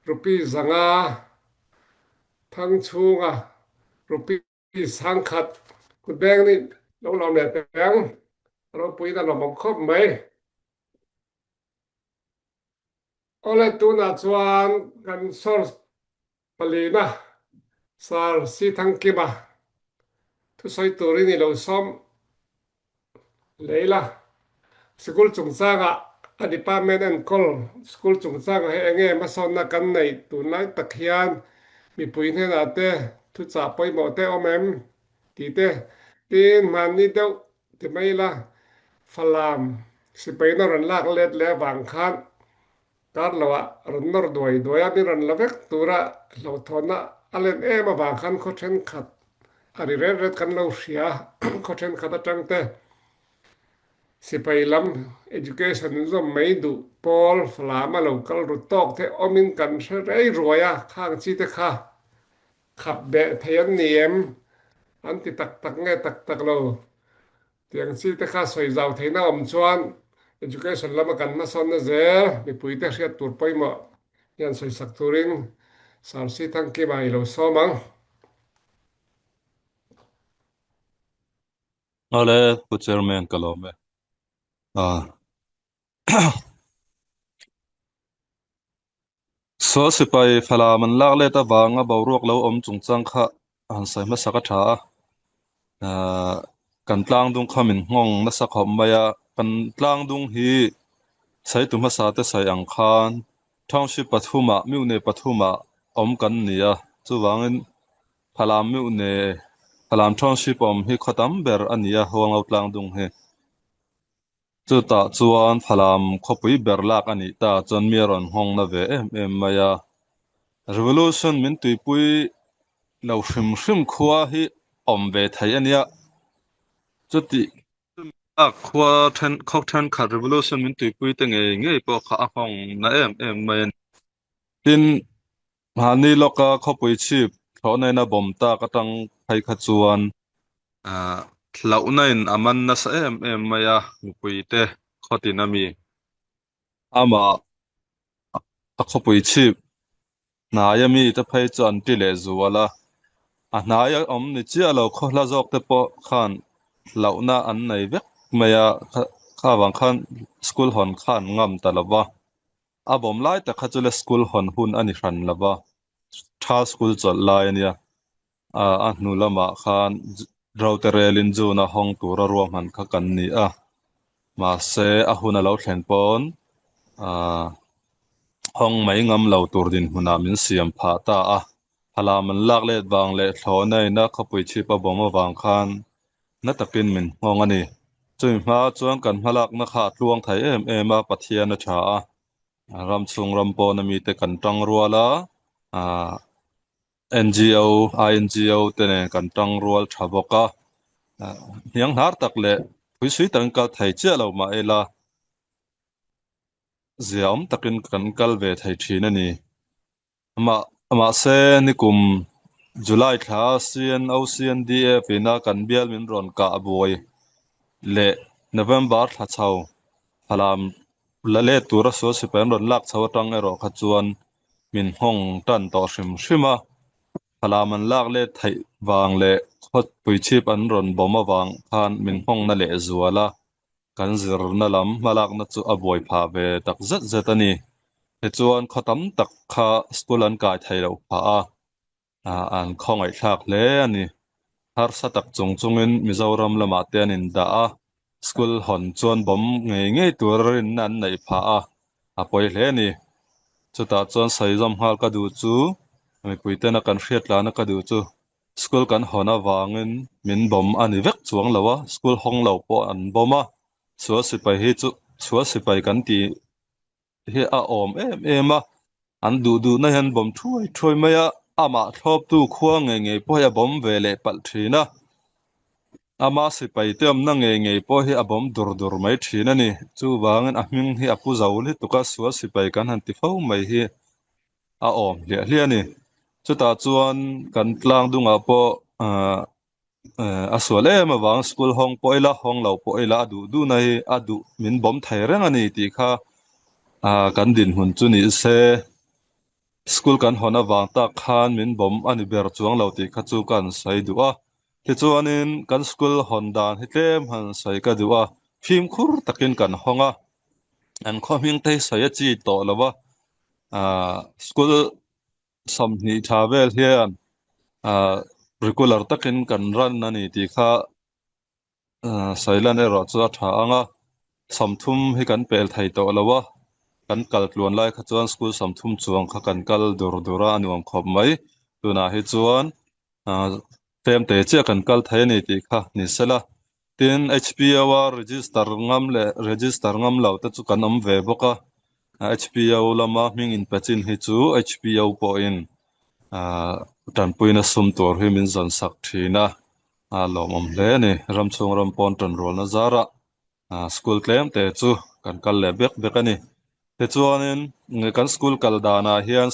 Rupees 500, Thangchhunga Rupees 10,000. Kut beng nih lo lawm leh teh ang, a ropuiin a lawmawm khawp mai. Awle tunah chuan kan source Palina, Sir Sithangkima thusawi turin i lo sawm lei la. Sikul chungchangah a department enkawl school chungchangah hi enge hmasawnna kan neih tunlai tak hian mipui hnenah te thuchah pawimawh te awm em tih te tin hmanni deuh ti mai ila Falam sipaina rawn lak let leh avang khan Kar loah rawn nawr duai duai a, min rawn la vek tura hlauhthawnna a len em avang khan khaw thenkhat a ri ret ret kan lo hria a, khaw thenkhat atang te sipai lam education zawm mai duh pawl Falam a lo kal ru tawk te awmin kan hre rei ruai a, khang chi te kha khap beh thei an ni em? An ti tak tak nge tak tak lo? Tiang chi te kha sawi zau theihna awm chuan education lama kan hmasawnna zel mipuite hriat tur pawimawh hian sawisak turin Sir Sithangkima i lo sawm ang. Awle Pu Chairman ka lawm e. Saw sipai Falam an lak let avanga boruak lo awm chungchang kha han sawi hmasak a tha a, ahh kan tlangdung kha min nghawng nasa khawp mai a, kan tlangdung hi sawitu hmasa te sawi ang khan township pathumah mihne pathumah awm kan ni a, chuvangin Falam mihne Falam township awm hi khaw tam ber a ni a, Huangau tlangdung hi. Chutah chuan Falam khawpui ber lak a nih ta chuan mi a rawn nghawng na ve em em mai a. Revolution min tuipui lo hrim hrim khua hi awm ve thei a nia. Chutih lak khua then khaw thenkhat Revolution min tuipui te ngei ngei pawh kha a nghawng na em em mai a ni. Tin, Mahni lawka khawpui chhip thlawhna in a bawm tak atang phei kha chuan hlauhna in a man nasa em em mai a, mipui te khawtin a mi. Amah a khawpui chhip hnaia mi te phei chu an ti leh zual a, a hnaia awm ni chiah lo khaw hla zawk te pawh khan hlauhna an nei vek mai a, kha vang khan school hawn kha an ngam ta lo va. A bawm lai tak kha chu le school hawn hun a ni hran lo va, tha school chawlh lai a nia. A hnu lamah khan Rote relin June a hawng tura ruahman kha kan ni a, mahse a hun a lo thlen pawn hawng mai ngam lo tur dinhmunah min siam phah ta a. Halam an lak let vang leh thlawhna ina khawpui chhip a bawm avang khan na takin min nghawng a ni. Chumi hma chuan kan hmalakna kha a tluang thei em em a, Pathian a tha a, ram chhung ram pawna mite kan tang rual a, NGO, INGO te nen kan tang rual tha bawk a, hnianghnar tak leh phuisui takin kal thei chiah lo mah ila, ziaawm takin kan kal ve thei thin a ni. Mahse, nikum July thla CNOCNDF ina kan bial min rawn kah buai leh November thla chho Falam la let tura sual sipai an rawn lak chho atang erawh kha chuan min nghawng tan tawh hrim hrim a. Falam an lak let theih vang leh khawpui chhip an rawn bawm avang khan min nghawng na leh zual a. Kan zirna lam hmalakna chu a buai phah ve tak zet zet a ni. Tichuan khaw tam tak kha school an kai thei loh phah a, an khawngaihthlak hle a ni. Harsa tak chung chungin Mizoram lamah te an indah a, school hawn chuan bomb ngei ngei tura rinna an neih phah a, a pawi hle a ni. Chutah chuan sawi zawm nghal ka duh chu, mipui tena kan hriatlana ka duh chu School kan hawn avangin min bomb a ni vek chuang lo a, school hawng lo pawh an bomb a, sual sipai hi chu sual sipai kan tih hi a awm em em a, an duh duhna hian bomb thuai thuai mai a, amah thlawptu khua ngei ngei pawh hi a bomb ve leh palh thin a, ama sipai te awmna ngei ngei pawh hi a bomb dur dur mai thin a ni, chuvangin a hming hi a pu zo lutuk a, sual sipai kan han ti fo mai hi. a awm hliah hliah a ni. Chutah chuan kan tlang dungah pawh ahh A sual em avang school hawng pawh ila hawng lo pawh ila a duh duhna hi a duh min bawm thei reng a ni tih kha kan dinhmun chu ni se school kan hawn avang tak khan min bawm a ni ber chuang lo tih kha chu ka han sawi duh a. Tichuanin kan school hawn dan hi tlem han sawi ka duh a, fimkhur takin kan hawng a, an khaw hming te hi sawi a chi tawh lo a, school 20 tha vel hian regular takin kan run a ni tih kha sawi lan erawh chu a tha ang a, 30 hi kan pel thei tawh lo a, kan kal tluan lai kha chuan school 30 chuang kha kan kal dur dur a, a nuam khawp mai. Tunah hi chuan tlem te chiah kan kal thei a ni tih kha ni sela. Tin, HPO a register ngam leh register ngam lo te chu kan awm ve bawk a, HPO lama hming inpe chin hi chu HPO pawhin tanpuina sum tur hi min zawn sak thin a, a lawmawm hle a ni. Ram chhung ram pawn tanrualna zarah school tlem te chu kan kal leh bek bek a ni. Tichuanin kan school kal danah hian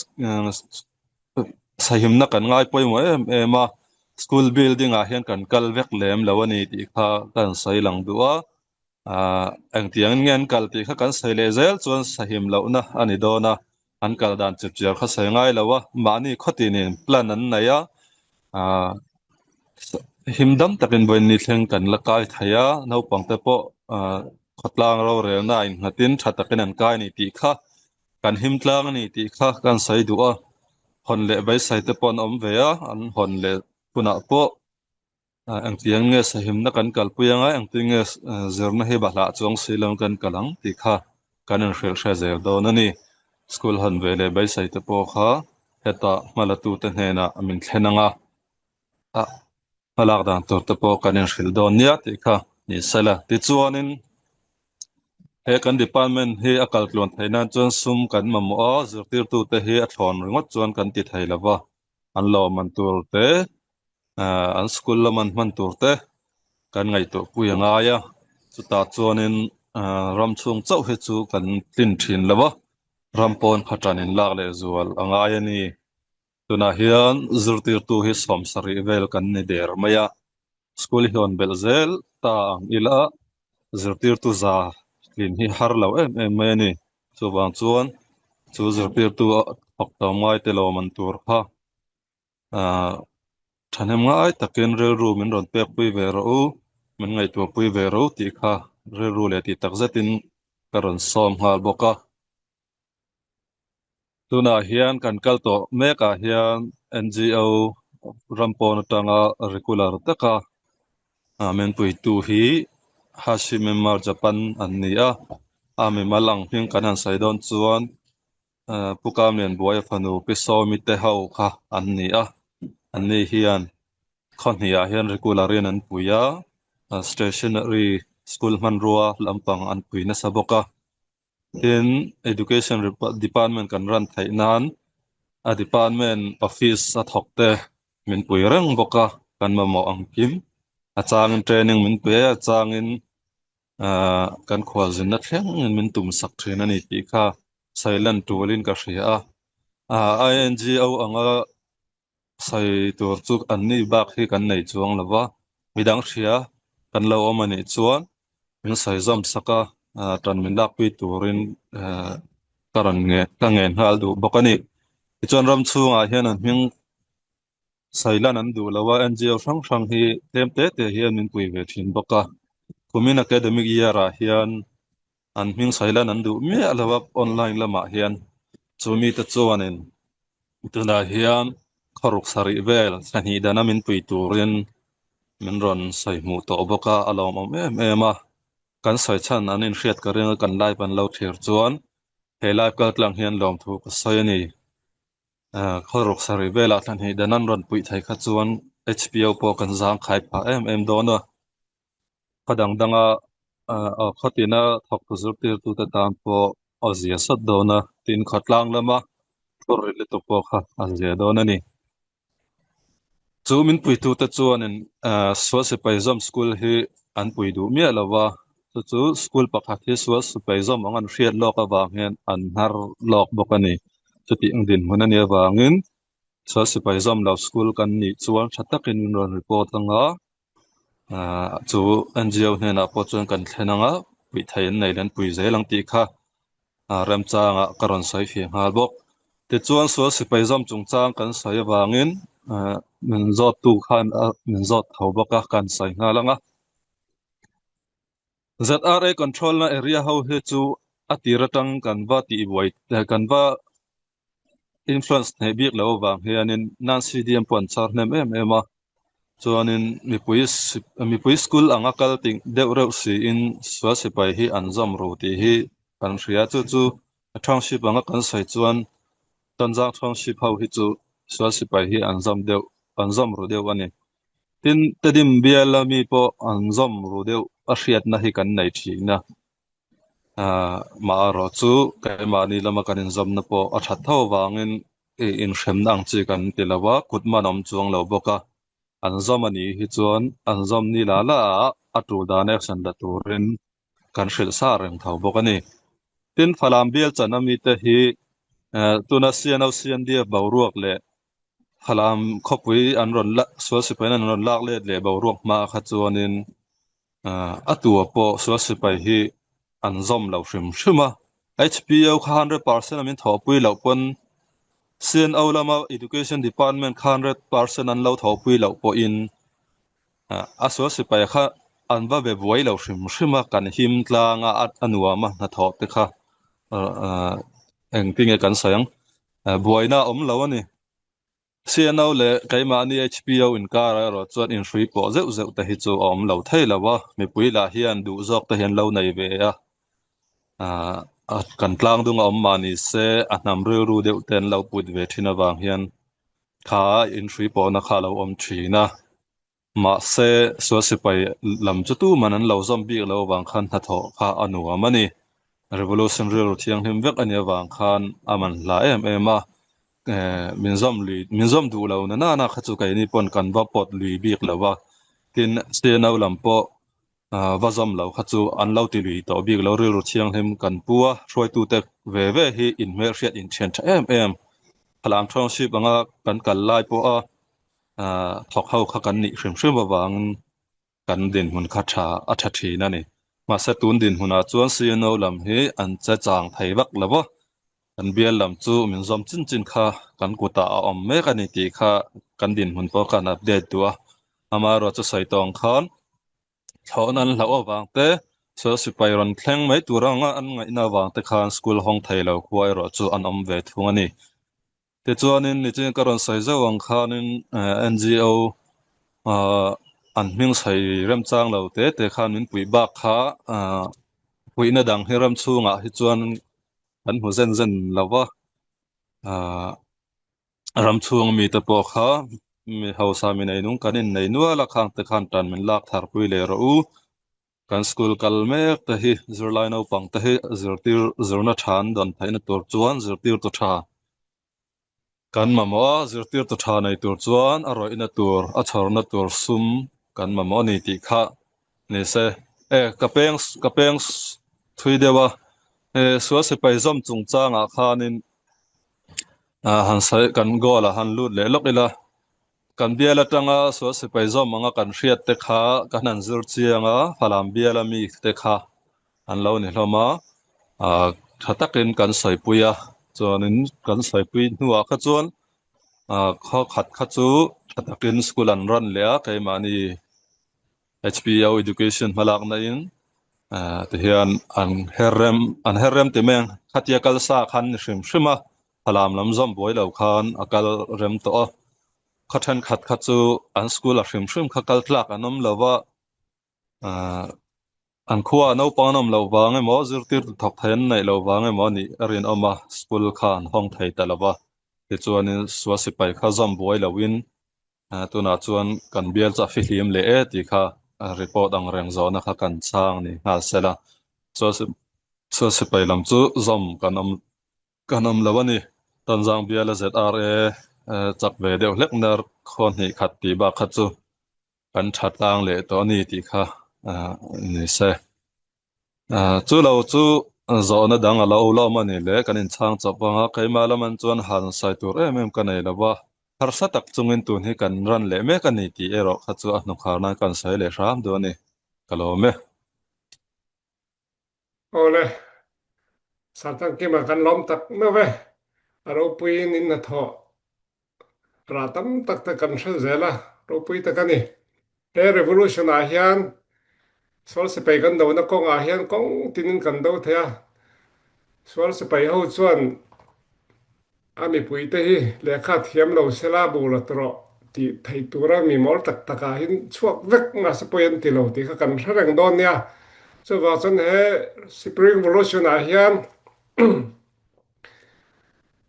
sahimna kan ngai pawimawh em em a, school building ah hian kan kal vek lem lo a ni tih kha kan sawi lang duh a, ah engtiang in nge an kal tih kha kan sawi leh zel chuan sahim lohna a ni dawn a, an kal dan chip chiar kha sawi ngai lo a, mahni khawtin in plan an nei a, ah him dam takin vawiin ni thleng kan la kai thei a, naupang te pawh ah khawtlang rorelna a innghatin tha takin an kai a ni tih kha Kan him tlang a ni tih kha kan sawi duh a, hawn leh beisai te pawh an awm ve a, an hawn leh hunah pawh engtiang nge sahimna kan kalpui anga engtin nge zirna hi bahlah chuang si lo kan kal ang tih kha kan inhrilh hre zel dawn a ni. School hawn ve leh beisai te pawh kha hetah hmalatute hnenah min thlen ang a, hmalak dan tur te pawh kan inhrilh dawn nia tih kha ni sela. Tichuanin he kan department hi a kal tluan theih nan chuan sum kan mamawh a, zirtirtute hi a thlawn ringawt chuan kan ti thei lo va, an lawmman tur te, an school lama an hman tur te kan ngaihtuah pui a ngai a, chutah chuanin ram chhung chauh hi chu kan tlin thin lo va, ram pawn kha tan inlak leh zual a ngai a ni. Tunah hian zirtirtu hi 70 vel kan ni der mai a, school hi hawn belh zel ta ang ila zirtirtu za tlin hi har lo em em mai a ni. Chuvang chuan chu zirtirtu thawk tam ngai te lawm an tur kha ah thahnem ngai takin rilru min rawn pek pui ve rawh u, min ngaihtuah pui ve rawh u tih kha rilru leh tih takzetin ka rawn sawm nghal bawk a. Tunah hian kan kal tawh mekah hian NGO ram pawn atanga regular taka min puitu hi Hashimemar Japan an ni a, a mimal ang hming kan han sawi dawn chuan Pu Kamlian Buaia fanu Pi Sawmi te ho kha an ni a, anni hian khaw hniah hian regular in an pui a, stationery school hmanrua lampang an pui nasa bawk a. Tin, Education Department kan run theih nan a department office a thawk te min pui reng bawk a, kan mamawh ang kim. A changin training min pe a, a changin ah kan khualzinna thleng in min tum sak thin a ni tih kha sawi lan tulin ka hria a. Ah INGO anga sawi tur chu an ni bak hi kan nei chuang lo va, midang hria kan lo awm a nih chuan min sawi zawm sak a, tan min lakpui turin ka rawn nge ka ngen nghal duh bawk a ni. Tichuan ram chhungah hian an hming sawi lan an duh lo a, NGO hrang hrang hi tlem te te hian min pui ve thin bawk a, kumin academic year ah hian an hming sawi lan an duh miah lo a online lamah hian chu mite chuanin tunah hian khaw sarih vel thla hnih dana min pui turin min rawn sawi hmuh tawh bawk a a lawmawm em em a kan sawi chhan an inhriat ka ring a kan live an lo thlir chuan he live kal tlang hian lawmthu ka sawi a ni khaw sarih velah thla hnih dan an rawn puih thei kha chuan H_P_O pawh kan zangkhai phah em em dawn a. Khaw dang danga khaw tina thawktu zirtirtute tan pawh a zia sawt dawn a, tin khawtlang lama thur ri lutuk pawh kha a zia dawn a ni. Chu min puitute chuanin Sual Sipai Zawm School hi an pui duh miah lo va, chu chu school pakhat hi Sual Sipai Zawm ang an hriat lawk avang hian an hnar lawk bawk a ni. Chutih ang dinhmun a nih avangin Sual Sipai Zawm lo School kan nih chuan tha takin min rawn report ang a. Chu NGO hnenah pawh chuan kan thlen anga puih thei an nei leh an pui zel ang tih kha remchangah ka rawn sawi fiah nghal bawk. Tichuan sual sipai zawm chungchang kan sawi avangin min zawttu khan min zawt tho bawk a, kan sawi nghal ang a. ZRA control na area ho hi chu a tir atang kan va tih buai kan va influence hneh bik loh avang hianin Nancy Diem pawh an char hnem em em a, chuanin mipui mipui school anga kal tih deuh reuh siin sual sipai hi an zawm ru tih hi kan hria chu chu township anga kan sawi chuan Tonzang township ho hi chu sual sipai hi an zawm deuh an zawm ru deuh a ni. Tin, Tedim biala mi pawh an zawm ru deuh a hriatna hi kan nei thin a. Maherawh chu keimahni lama kan inzawmna pawh a that tho avangin inhremna ang chi kan ti lo a, kut man awm chuang lo bawk a. An zawm a nih hi chuan an zawm ni la la ah a tul dan action la turin kan hrilh sa reng tho bawk a ni. Tin, Falam bial chan ami te hi tuna CNO CNDF boruak leh Falam khawpui an rawn la sual sipain an rawn lak let leh boruak hma kha chuanin A tua pawh sual sipai hi an zawm lo hrim hrim a. HPO kha 100% a min thawhpui loh pawn CNO lama Education Department kha 100% an lo thawhpui loh pawhin a sual sipai kha an va be buai lo hrim hrim a, kan him tlang a, a nuam a hnathawh te kha engtinge kan sawi ang, buaina a awm lo a ni. CNO leh keimahni HPO inkarah erawh chuan inhrui pawh zeuh zeuh te hi chu a awm lo thei lo a, mipui lah hian duh zawk te hi an lo nei ve a, aah kan tlang dung a awm mah ni se a hnam rilru deuh te an lo put ve thin avang hian kha inhrui pawhna kha a lo awm thin a. Mahse, sual sipai lam chu tuman an lo zawm bik lo avang khan hnathawh kha a nuam a ni. Revolution rilru thianghlim vek a nih avang khan a man hla em em a, min zawm lui, min zawm duh lo na nana kha chu keini pawn kan va pawt lui bik lo va, tin CNO lam pawh va zawm lo kha chu an lo ti lui tawh bik lo, rilru thianghlim kan pu a, hruaitute ve ve hi inhmelhriat inthian tha em em, Falam Township anga kan kal lai pawha thawk ho kha kan nih hrim hrim avangin kan dinhmun kha tha a tha thin a ni. Mahse tun dinhmunah chuan CNO lam hi an che chang thei vak lo va, kan bial lam chu min zawm chin chin kha kan kutah a awm mek a ni tih kha kan dinhmun pawh khan update duh a. Amaherawhchu chu sawi tawng khan thlawhna an hlauh avang te, sual sipai rawn thleng mai tur anga an ngaihna avang te khan school hawng thei lo khua erawh chu an awm ve thung a ni. Tichuanin nichin ka rawn sawi zauh ang khanin NGO an hming sawi remchang lo te te khan min puih bak kha puihna dang hi ram chhungah hi chuan kan hmu zen zen lo va, ram chhung mite pawh kha mi hausa mi nei nung kan innei nual a, khang te khan tan min lak thar pui leh rawh u. Kan school kal mek te hi zirlai naupang te hi zirtir zirna tha an dawn theihna tur chuan zirtirtu tha kan mamawh a, zirtirtu tha nei tur chuan a rawihna tur a chhawrna tur sum kan mamawh a ni tih kha ni se. E ka peng ka peng thui deuh a, e sual sipai zawm chungchangah khanin han sawi kan goal ah han lut leh lawk ila. Kan bial atanga sual sipai zawm anga kan hriat te kha kan han zir chiang a, Falam biala mi te kha an lo ni hlawm a, tha takin kan sawipui a, chuanin kan sawipui hnuah kha chuan khaw khat kha chu tha takin school an run leh a, keimahni HPO Education hmalakna in tihian an her rem an her rem ti mai ang, khatia kal sa khan ni hrim hrim a. Falam lam zawm buai lo khan a kal rem tawh a, khaw thenkhat kha chu an school a hrim hrim kha kal tlak an awm lo va, aah an khua ah naupang an awm loh vang emaw zirtirtu thawk thei an neih loh vang emaw a nih a rinawm a, school kha an hawng thei ta lo va, tichuanin sual sipai kha zawm buai loin tunah chuan kan bial chu a fihlim leh e tih kha report ang reng zawhna kha kan chhang ni nghal sela, sual sipai lam chu zawm kan awm. Kan awm lo a ni. Tonzang biala ZRA chak ve deuh hlek ner khaw hnih khat tih bak kha chu kan tha tlang leh tawh a ni tih kha ni se. Chu lo chu zawhna dang a lo lawm a ni le, kan inchhang chawp vang a, keimah laman chuan han sai tur em em ka nei lo va. Harsa tak chungin tun hi kan ran leh mek a ni tih erawh kha chu a hnukhar nan kan sawi leh hram duh a ni. Ka lawm e. Awle, Sartangkima kan lawm tak meuh e. A ropuiin in hnathawh rah tam tak te kan hre zel a, ropui tak a ni. He revolution ah hian sual sipai kan dona kawngah hian kawng tinin kan do thei a, sual sipai ho chuan a mipui te hi lehkha thiam lo sela bur a tawrh tih theih tura mi mawl tak tak ah hin chhuak vek mahse pawi an ti lo tih kha kan hre reng dawn nia. Chuvang chuan he Spring Revolution ah hian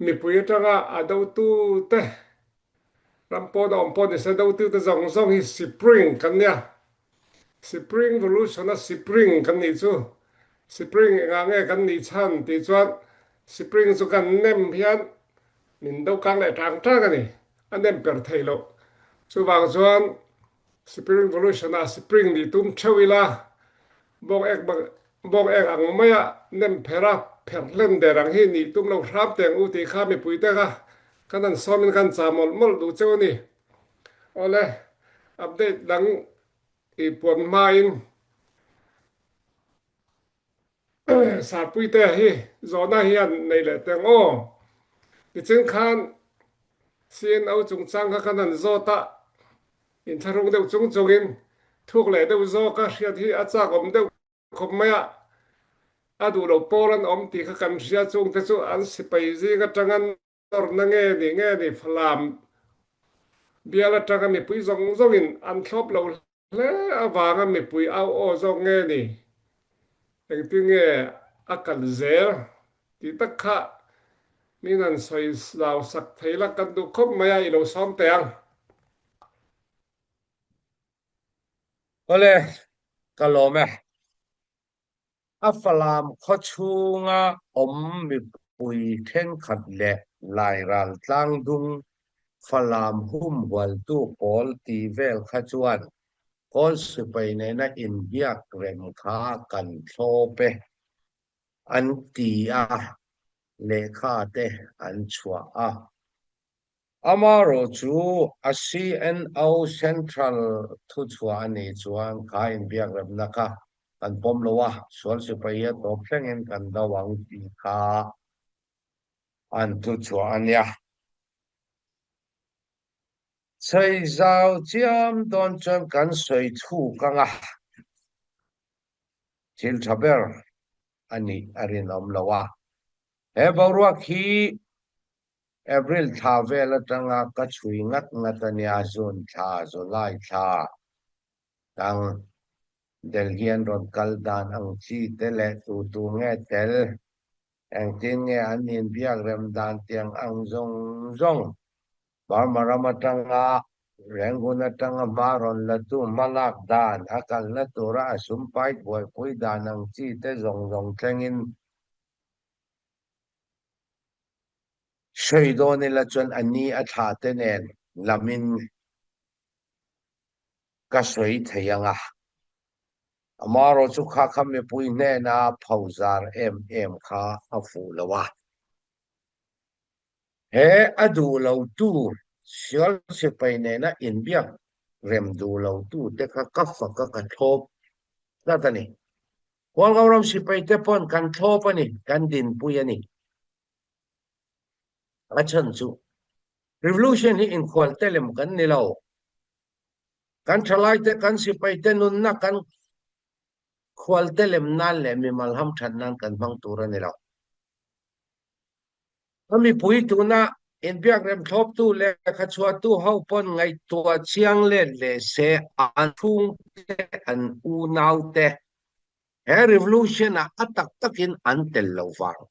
mipui atanga a dotu te Ram pawn a awm pawh ni se dotute zawng zawng hi Spring kan nia. Spring Revolution a Spring kan nih chu. Spring engah nge kan nih chhan tih chuan Spring chu kan nem hian min do kang leh tang tang a ni. A nem per thei loh. Chuvang chuan Spring Revolution ah Spring nih tum theuh ila Bawk ek bawk ek ang maia nem pher a pher hlen der ang hi nih tum lo hram teng u tih kha mipui te kha kan han sawmin kan chah mawlh mawlh duh cheu a ni. Awle, update dang i puan hmain Sarpuite hi zawhna hian nei leh teng aw. Tichin khan CNO chungchang kha kan han zawt a, Inthlahrung deuh chung chungin thuk leh deuh zawka hriat hi a chak awm deuh khawp mai a, a duh lo pawl an awm tih kha kan hria chungte chu an sipai zing atanga nawrna nge ni nge ni Falam bial atanga mipui zawng zawngin an thlawp lo hle avanga mipui au aw zawk nge ni Engtin nge a kal zel tih tak kha min han sawi zau sak thei la kan duh khawp mai a, i lo sawm teh ang. Awle, ka lawm e. A Falam khawchhunga awm mipui thenkhat leh Lairal tlangdung Falam humhualtu pawl tih vel kha chuan Kawl sipai nena inbiak rem kha kan thlawp e, an ti a, lehkha te an chhuah a. Amaherawh chu a CNO Central thuchhuah a nih chuan kha inbiak remna kha kan pawm lo a, sual sipai hi a tawp thlengin kan do ang tih kha an thuchhuah a nia. Sawi zau chiam dawn chuan kan sawi chhuk ang a, thil tha ber a nih a rinawm lo a. He boruak hi April thla vel atanga ka chhui ngat ngat a nia, June thla, July thla tang Delhi an rawn kal dan ang chi te leh tu tu nge tel, engtin nge an inbiak rem dan tiang ang zawng zawng Burma ram atanga Rangoon atanga hma rawn latu hmalak dan a kalna tura a sumpai buaipui dan ang chi te zawng zawng thlengin sawi dawn ila chuan a ni a thla te nen lamin ka sawi thei ang a. Amaherawh chu kha kha mipui hnena phozar em em kha a fuh lo a. He a duh lotu sual sipai nena inbiak rem duh lotu te kha ka fak a, ka thlawp tlat a ni. Hualngo ram sipai te pawn kan thlawp a ni, kan dinpui a ni. A chhan chu revolution hi inkhual telem kan ni lo. Kan thalai te, kan sipai te nunna kan khual telem nan leh mimal hamthat nan kan hmang tur a ni lo. A mipui tuna inbiak remthlawptu leh khachhuahtu ho pawn ngaihtuah chiang let leh se an chhungte, an unaute he revolution-ah a tak takin an tel lo vang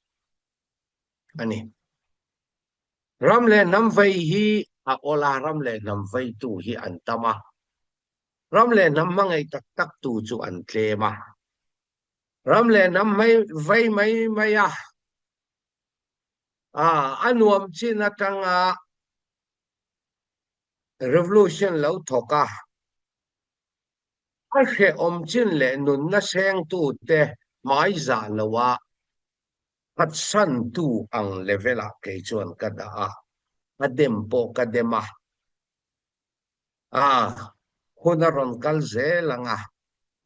a ni. Ram leh hnam vei hi a awl a, ram leh hnam veitu hi an tam a, ram leh hnam hmangaih tak taktu chu an tlem a. Ram leh hnam mai vei mai mai a, a nuam chin atanga revolution lo thawk a, a hrehawm chin leh nunna sengtute hmai zah loa phatsantu ang level ah kei chuan ka dah a. A dem pawh ka dem a. A hun a rawn kal zel ang a,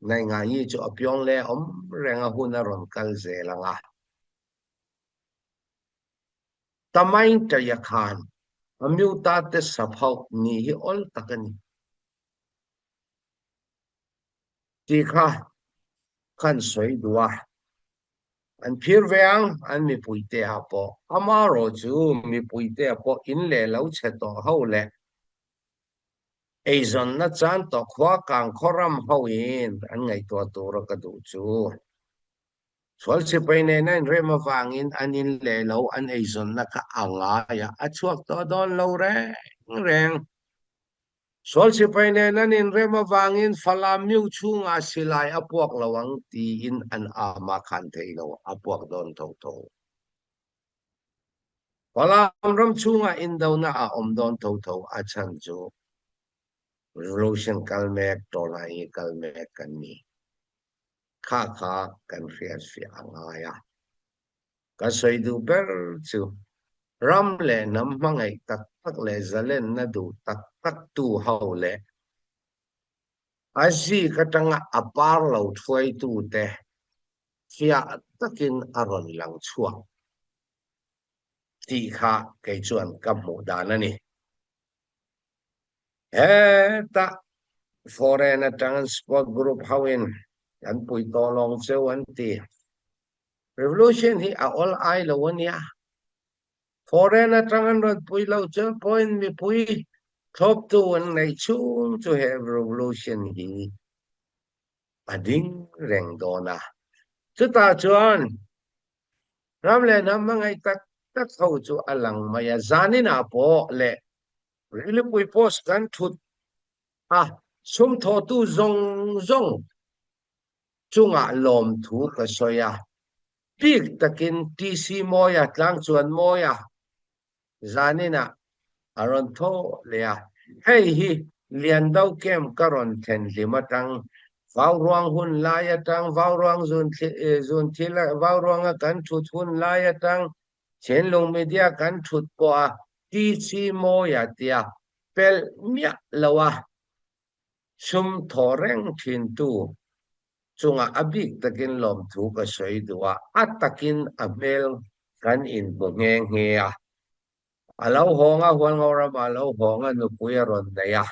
Naingaii chu a piang leh awm reng a hun a rawn kal zel ang a. Tamaintaia khan a miuta te sap hauh ni hi awl tak a ni. Tih kha khan sawi duh a. An phir ve ang, an mipuite ah pawh. Amarawh chu mipuite ah pawh in leh lo chhe tawh ho leh eizawnna chan tawh khua kang khaw ram ho in an ngaihtuah tura ka duh chu. Sual sipai nena inrem avangin an in leh lo an eizawnna kha a ngai a, a chhuak tawh dawn lo reng reng. Sual sipai nen an inrem avangin Falam Miu chhungah silai a puak lo ang tiin an am a khan thei lo, a puak dawn tho tho. Falam ram chhungah indona a awm dawn tho tho, a chhan chu revolution kal mek, tawlai hi kal mek kan ni. Kha kha kan hriatfiah a ngai a. Ka sawi duh ber chu ram leh hnam hmangaih tak tak leh zalenna duh tak tak tu ho leh a zik atanga a par lo thuaitu te fiah takin a rawn lang chhuak tih kha kei chuan ka hmuh dan a ni. Heta foreign atang sport group ho in kan pui tawh lawng cheu an ti. Revolution hi a awl ai lo a nia. Foreign atang an rawn pui lo chuan pawhin mipui thlawptu an neih chhung chu he revolution hi a ding reng dawn a. Chutah chuan ram leh hnam hmangaih tak tak ho chu a lang mai a. Zaninah pawh leh Rilipui post kan thut a, sum thawhtu zawng zawng chungah lawmthu ka sawi a, bik takin TC Mawia, Tlangchuan Mawia zaninah a rawn thaw leh a, hei hi Liando Camp ka rawn thlen hlim atang, Vauruang hun lai atang, Vauruang zun zun thil Vauruanga kan thut hun lai atang, Thinlung Media kan thut pawh a TC Mawia tia pelh miah lo a. Sum thaw reng thintu chungah a bik takin lawmthu ka sawi duh a, a takin a hmel kan inhmu nghe nghe a. A lo hawng a, Hualngo ramah a lo hawng a, nupui a rawn nei a,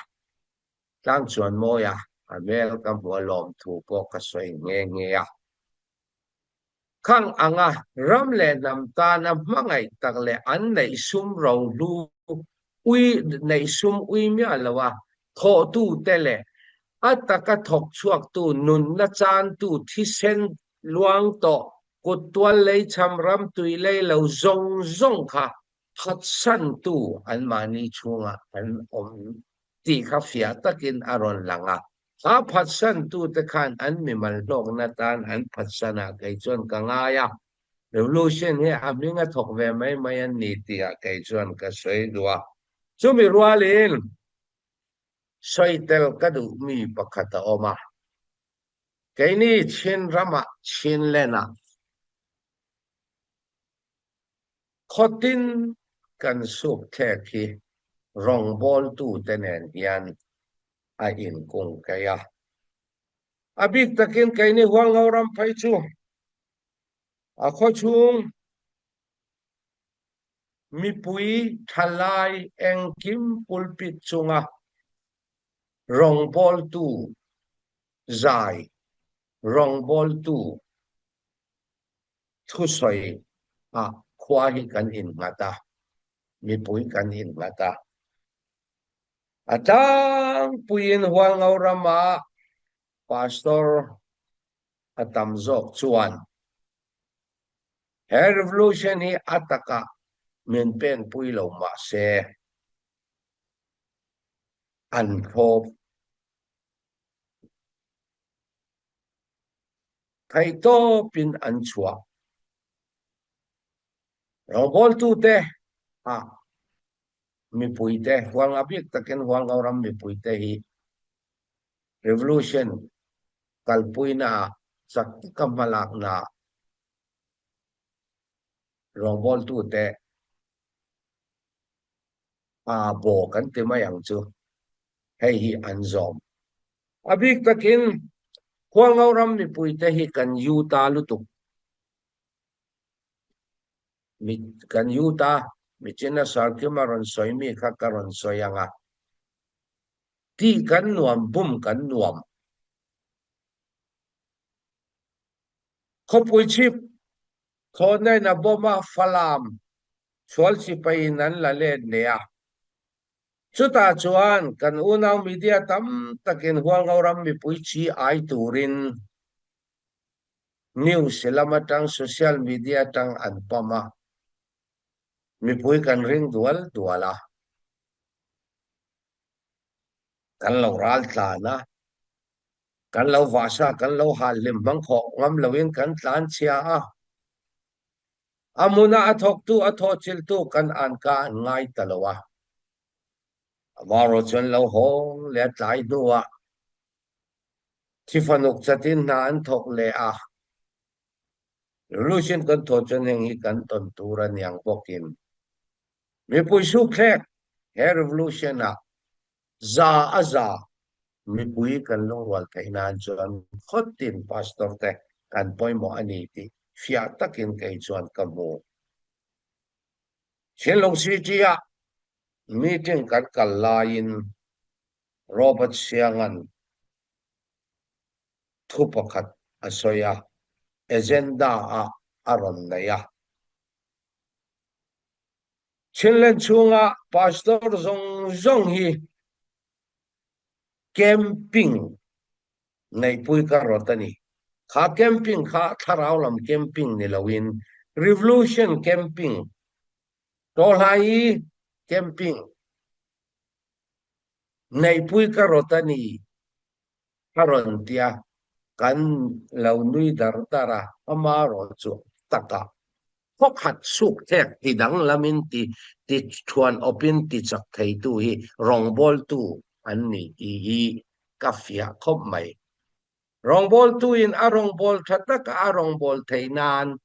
tlang chuan mawi a, a hmel ka hmu a, lawmthu pawh ka sawi nghe nghe a. Khang anga ram leh hnam tana hmangaih tak leh an neih sum rohlu ui neih sum ui miah loa thawhtute leh a taka thawk chhuaktu nunna chantu thisen luang tawh kut tual lei cham ram tui lei lo zawng zawng kha phatsantu anmahni chhungah an awm tih kha fiah takin a rawn lang a. Kha phatsantute khan an mimal hlawkna tan an phatsan ah kei chuan ka ngai a, revolution hi a hming a thawk ve mai mai an ni tih ah kei chuan ka sawi duh a. Chumi rualin sawi tel ka duh mi pakhat a awm a, keini Chin ramah Chinland ah Khawtin kan suk thlek hi rawngbawltute nen hian a inkung keih a. A bik takin keini Hualngo ram phei chu a khawchhung mipui thalai engkim pulpit chunga rawngbawltu zai rawngbawltu thusawi ah khua hi kan innghat a, mipui kan innghat a. A tlangpuiin Hualngo rama pastor a tam zawk chuan he revolution hi a takah min penpui lo mah se an thlawp. Theihtawpin an chhuah. Rawngbawltute ah mipuite, Hualnga bik takin Hualngo ram mipuite hi revolution kalpuina ah chak taka hmalakna ah rawngbawltute. Aa baw kan ti mai ang chu. Hei hi an zawm. A bik takin Hualngo ram mipuite hi kan yu ta lutuk. Mi kan yu ta, michina Sarkima rawn sawi mi kha ka rawn sawi ang a. Tih kan nuam, bum kan nuam. Khawpui chhip thlawhnain a bawm a, Falam sual sipaiin an la let leh a. Chutah chuan kan unau media tam takin Hualngo ram mipui chi ai turin news lam atang social media atang an pam a, mipui kan ring dual dual a, kan lo ral tlan a, kan lo vahsa, kan lo hal hlim hmang khawh ngam loin kan tlan chhia a. A hmuna a thawktu, a thawhchilhtu kan anka an ngai ta lo a. Amaherawh chuan lo hawng leh a tlai hnuah thifanuk chatin hna an thawk leh a. Revolution kan thawh chuan heng hi kan tawn tur a niang bawkin mipui sukthlek he revolution-ah Za a za mipui kan lungrual theih nan chuan khawtin pastor te kan pawimawh a ni tih fiah takin kei chuan ka hmu. Thinlung City ah meeting kan kal laiin Robert Sianga'n thu pakhat a sawi a, agenda ah a rawn nei a. Chinland chhunga pastor zawng zawng hi camping neihpui ka rawt a ni. Kha camping kha thlarau lam camping ni loin revolution camping, tawhlai camping neihpui ka rawt a ni a rawn ti a, kan lo nui dar dar a, amarawh chu takah Khawkhat sukthlek ti danglamin ti ti thuan awpin ti chak theitu hi rawngbawltu an ni tih hi ka fiah khawp mai. Rawngbawltuin a rawngbâwl tha taka a rawngbâwl theih nan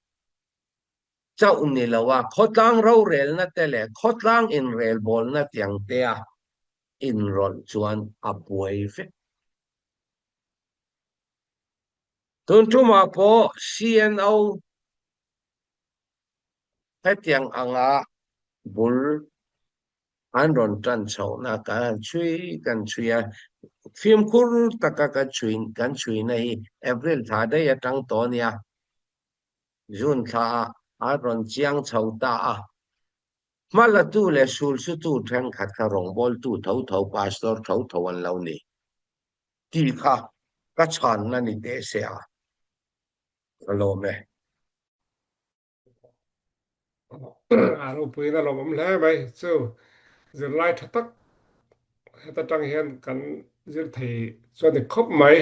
chauh ni lo a, khawtlang rorelna te leh khawtlang inrelbawlna tiang tea inrawlh chuan a buai vek. Tun tumah pawh CNO hetiang anga bul an rawn tan chhohna kan han chhui kan chhui a, fimkhur taka ka chhui kan chhuina hi April thla daih atang tawh a nia, June thla ah an rawn chiang chho ta a, hmalatu leh sulsutu thenkhat kha rawngbawltu tho tho, pastor tho tho an lo ni. Tih kha ka chhanna ni teh se a, ka lawm e. A ropuiin a lawmawm hle mai. Chu zirlai tha tak heta tang hian kan zir thei chu a ni khawp mai.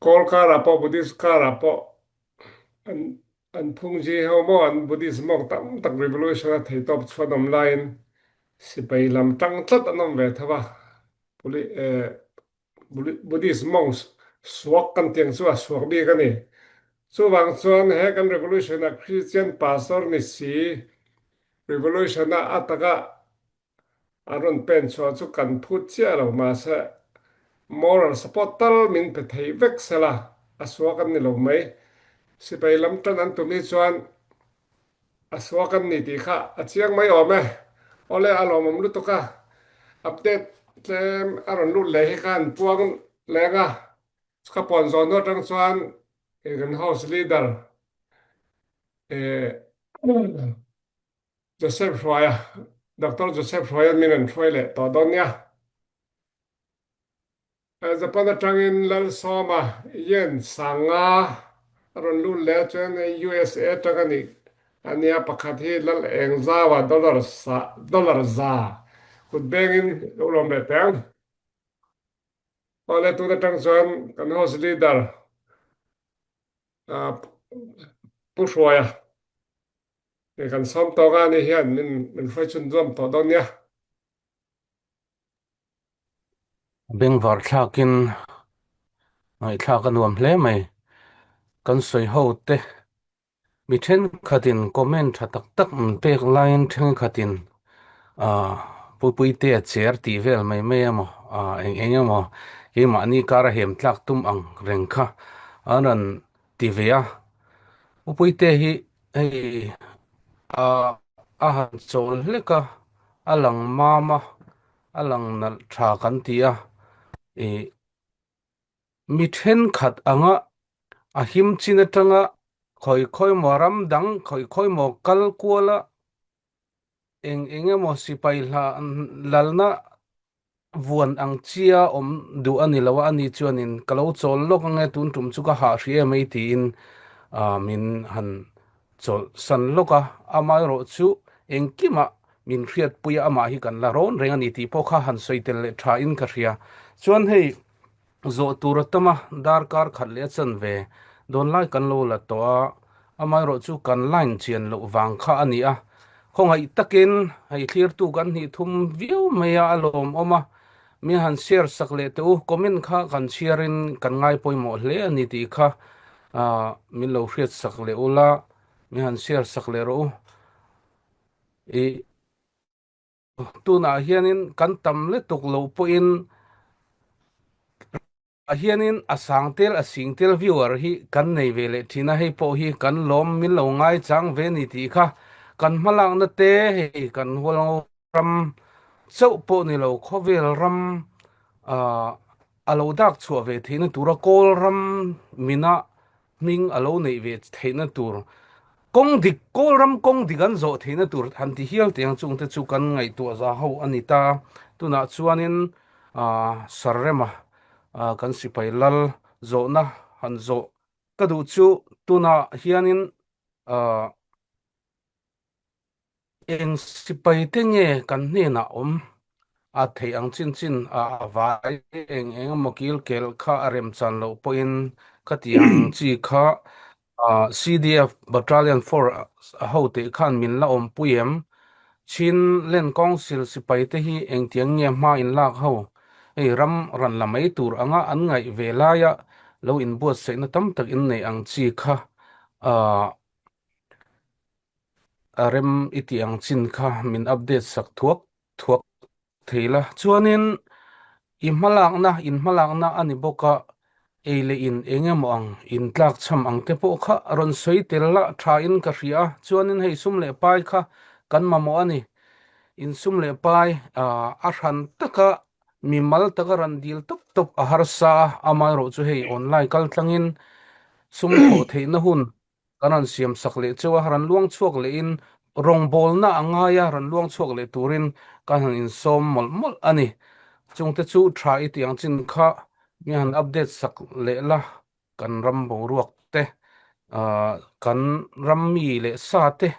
Kawl karah pawh Buddhist karah pawh an an phungji ho maw an Buddhist mawng tam tak revolution a theitawp chhuan awm laiin sipai lam tang tlat an awm ve tho a. Buddhist monks suak kan tiang chu a suak bik a ni. Chuvang chuan he kan revolution ah Christian pastor ni si revolution ah a taka a rawn pen chhuah chu kan phut chiah lo mahse moral support tal min pe thei vek sela a suak an ni lo mai. Sipai lam tan an tum hi chuan A suak an ni tih kha a chiang mai awm e. Awle a lawmawm lutuk a, update tlem a rawn lut leh hi kha an puang leng a, ka puan zawh hnu atang chuan kan house leader Joseph Hruaia, Doctor Joseph Hruaia'n min rawn hruai leh tawh dawn nia. Japan atangin Lalsawma yen sanga a rawn lut leh a chuan USA atang a nih a nia pakhat hi Lal Engzaua dollar sa dollar za kut bengin lo lawm leh teh ang. Awle tun atang chuan kan house leader Pu Hruaia kan sawm tawk a ni hian min min hruai chhunzawm tawh dawn nia. Bengvar thlakin ngaihthlak a nuam hle mai. Kan sawi ho te mi thenkhatin comment tha tak tak an pek laiin thenkhatin. Puipuite a cher tih vel mai mai emaw eng eng emaw keimahni kar a hem tlak tum ang reng kha an rawn ti ve a. Puipuite hi hei a han chawl hlek a, a lang mam a, a lang nalh tha kan ti a. Ih mi thenkhat anga a him chin atanga khawi khawi maw ram dang khawi khawi maw kal kual a eng eng emaw sipai hla lalna vuan ang chia awm duh a ni lo a, ani chuanin ka lo chawl lawk ange tun tum chu ka hah hri em ei tiin ah min han chawlh san lawk a, amaherawh chu engkimah min hriatpui a amah hi kan la rawn reng a ni tih pawh kha han sawi tel leh tha in ka hria. Chuan hei zawh tur a tam a, darkar khat leh a chan ve dawn lai kan lo la tawh a, amaherawh chu kan line chian loh vang kha a ni a, khawngaih takin hei thlirtu kan hnih thum viau mai a, a lawmawm a, min han share sak leh teh u, comment kha kan chhiar in kan ngai pawimawh hle a ni tih kha min lo hriat sak leh ula, min han share sak leh rawh u. I tunah hianin kan tam lutuk loh pawhin ah hianin a sang tel a sing tel viewer hi kan nei ve leh thin a, hei pawh hi kan lawm min lo ngai chang ve ni tih kha kan hmalakna te hei kan hualngo ram chauh pawh ni lo khawvel ram ah a lo dak chhuah ve theihna tura kawl ram mina hming a lo neih ve theihna tur kawng dik, kawl ram kawng dik an zawh theihna tur han ti hial teh ang chungte chu kan ngaihtuah za ho a ni ta. Tunah chuanin Sarrema kan sipai lal zawhna han zawh ka duh chu tunah hianin Eng sipai te nge kan hnenah awm a theih ang chin chin a a vai eng eng emaw kil kel kha a rem chan loh pawhin ka ti ang chi kha CDF Battalion 4 a ho teh khan min la awmpui em? Chin Len Council sipai te hi engtiang nge hma in lak ho? Hei ram ran la mai tur anga an ngaih ve laia lo inbuatsaihna tam tak in nei ang chi kha A rem i tih ang chin kha min update sak thuak thuak thei la. Chuanin i hmalakna, in hmalakna a ni bawk a, ei leh in eng emaw ang, in tlak cham ang te pawh kha rawn sawi tel la tha in ka hria a. Chuanin hei sum leh pai kha kan mamawh a ni. In sum leh pai a hran taka mimal taka rawn dil tawp tawp a harsa a, amaherawh chu hei online kal tlangin sum thawh theihna hun Kan rawn siam sak leh cheu a, rawn luang chhuak lehin rawngbawlna a ngai a, rawn luang chhuak leh turin kan han insawm mawlh mawlh a ni. Chungte chu tha i tih ang chin kha mi han update sak leh la, kan ram boruak te, kan ram mi leh sa te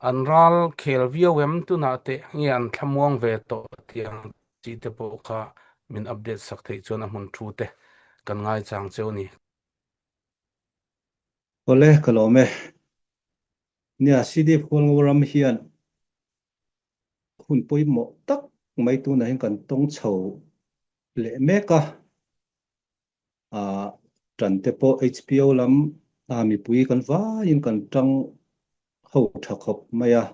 an ral khel viau em tunah teh nge an thlamuang ve tawh tih ang chi te pawh kha min update sak theih chuan a hmun thu te kan ngaichang cheu a ni. Awle, ka lawm e. Nia, CDF Hualngo ram hian hun pawimawh tak mai tunah hian kan tawng chho leh mek a. Ah, tan te pawh HPO lam ah mipui kan vaiin kan tang ho tha khawp mai a.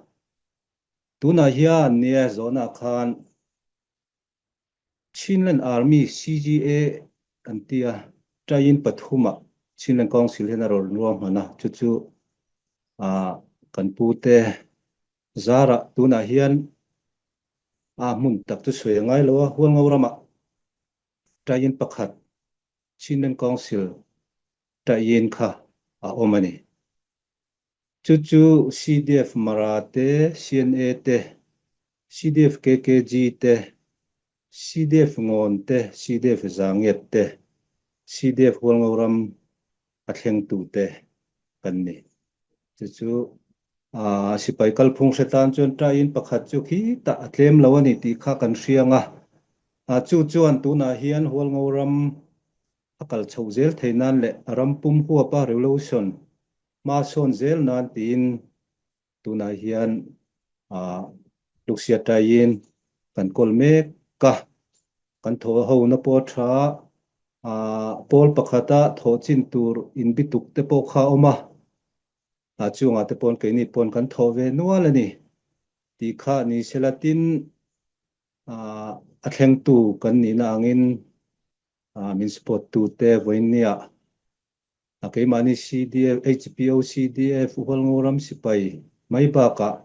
Tunah hian nia zawhnaah khan Chinland Army, CGA, an ti a, ṭaiin pathumah Chinland Council hian a rawn ruahman a, chu chu kan pute zarah tunah hian a hmun tak chu sawi a ngai lo a, Hualngo ramah ṭaiin pakhat Chinland Council ṭaiin kha a awm a ni. Chu chu CDF Mara te, CNA te, CDF KKG te, CDF Ngawn te, CDF Zangiat te, CDF Hualngo ram a thlengtu te kan ni. Chu chu sipai kalphung hre tan chuan ṭaiin pakhat chu khitah a tlem lo a ni tih kha kan hriang a. Chu chuan tunah hian Hualngo ram a kal chhoh zel thei nan leh a ram pum huapa revolution hma sawn zel nan tiin tunah hian Luksia taiin kan kawl mek a, kan thaw hona pawh a tha a, pawl pakhata thawh chin tur inbituk te pawh kha a awm a, chungah te pawn keini pawn kan thawh ve nual a ni. tih kha ni sela tin a thlengtu kan nihna angin min support tute vawiinnia a keimahni CDF, HPO CDF Hualngo ram sipai mai bakah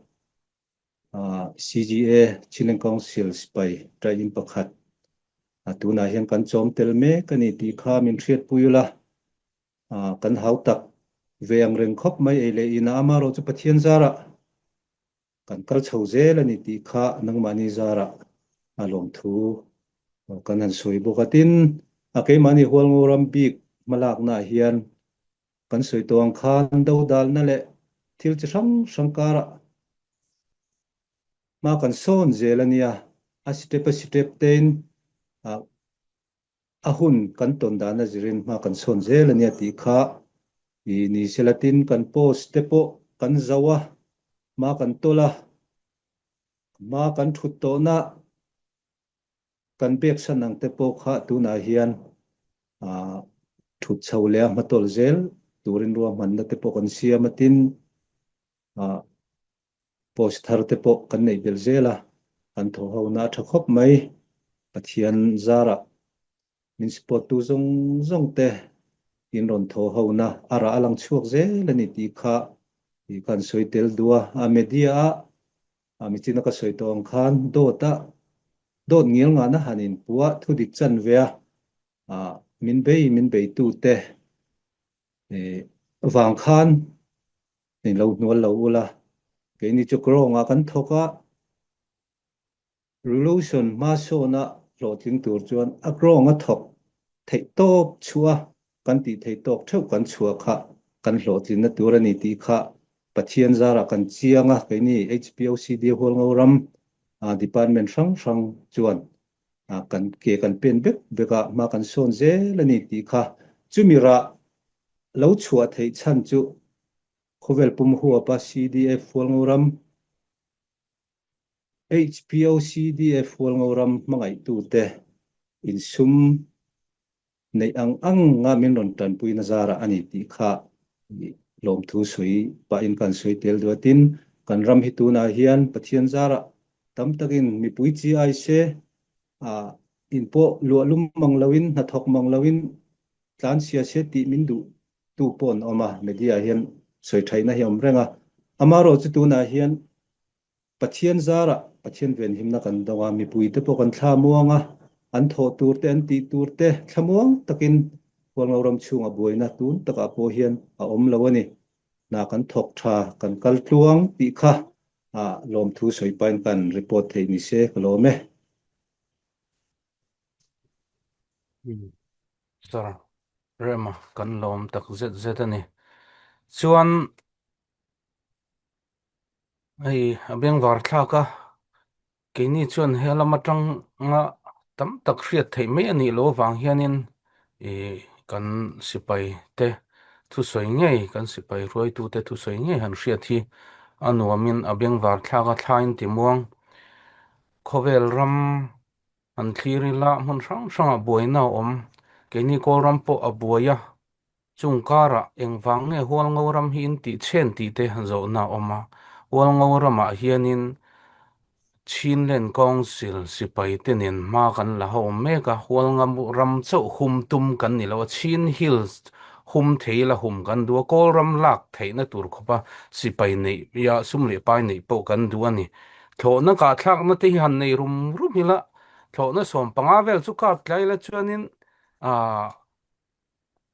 CGA Chinleng Council sipai ṭain pakhat tunah hian kan chawm tel mek a ni tih kha min hriatpui ula kan hau tak ve ang reng khawp mai ei leh inah amaherawhchu Pathian zarah Kan kal chho zel a ni tih kha nangmahni zarah a lawmthu kan han sawi bawk a. Tin, a keimahni Hualngo ram bik hmalaknaah hian kan sawi tawh ang khan dodalna leh thil chi hrang hrang karah hma kan sawn zel a nia, a step a step tein A hun kan tawn dan a zirin hma kan sawn zel a nia tih kha i ni sela tin kan post te pawh kan zo a, hma kan tawlh a, hma kan thut tawhna kan biaksan ang te pawh kha tunah hian thut chho leh a hma tawlh zel turin ruahmanna te pawh kan siam a tin Post thar te pawh kan neih belh zel a, kan thaw ho na a tha khawp mai. Pathian zarah min support tu zawng zawng te in rawn thaw ho na a rah a lang chhuak zel a ni tih kha tih kha an sawi tel duh a. A media a michina ka sawi tawh ang khan dawt a dawt ngial ngahna han inpuah thudik chan ve a min bei min beitu te vang khan Ni lo hnual lo ula, keini chu krawngah kan thawk a, Revolution hmasawna hlawhtling tur chuan a krawnga thawk theih tawp chhuah a, kan tih theih tawk theuh kan chhuah kha kan hlawhtlinna tur a ni tih kha Pathian zarah kan chiang a, keini HPOCD Hualngo ram department hrang hrang chuan kan ke kan pen bek bek a, hma kan sawn zel a ni tih kha chumi rah lo chhuah theih chhan chu Khawvel pum huapa CDF Hualngo ram, HPO CDF Hualngo ram hmangaihtute insum neih ang anga min rawn tanpuina zarah a ni tih kha lawmthu sawi pahin kan sawi tel duh a. Tin, kan ram hi tunah hian Pathian zarah tam takin mipui chi ai se, in pawh luahlum mang loin, hnathawk mang loin tlan sia se tih min duh tu pawh an awm a, media hian sawi thaihna hi a awm reng a. Amaherawh chu tunah hian Pathian zarah Pathian venhimna kan dawng a, mipuite pawh kan thlamuang a, an thawh tur te, an tih tur te thlamuang takin Hualngo ram chhungah buaina tun takah pawh hian a awm lo a ni. Hna kan thawk tha, kan kal tluang tih kha lawmthu sawi pahin kan report theih ni se ka lawm e. Sir Rema kan lawm tak zet zet a ni. Chuan hei a bengvar thlak a, keini chuan he lam atanga tam tak hriat theih mai a nih loh avang hianin ih kan sipai te thusawi ngei kan sipai hruaitute thusawi ngei han hriat hi a nuamin a bengvar thlak a thlain timuang khawvel ram An thlir ila hmun hrang hrangah buaina a awm. Keini Kawlram pawh a buai a, chung karah engvang nge Hualngo ram hi in tih chhen tih te zawhna a awm a. Hualngo ramah hianin Chinland Council sipai te nen hma kan la ho mek a, Hualngo ram chauh hum tum kan ni lo a, Chin Hills hum thei la hum kan duh a, Kawlram lak theihna tur khawpa sipai neih ia sum leh pai neih pawh kan duh a ni. Thlawhna kahthlakna te hi han nei rum rum ila, thlawhna 15 vel chu kap tlai ila chuanin aah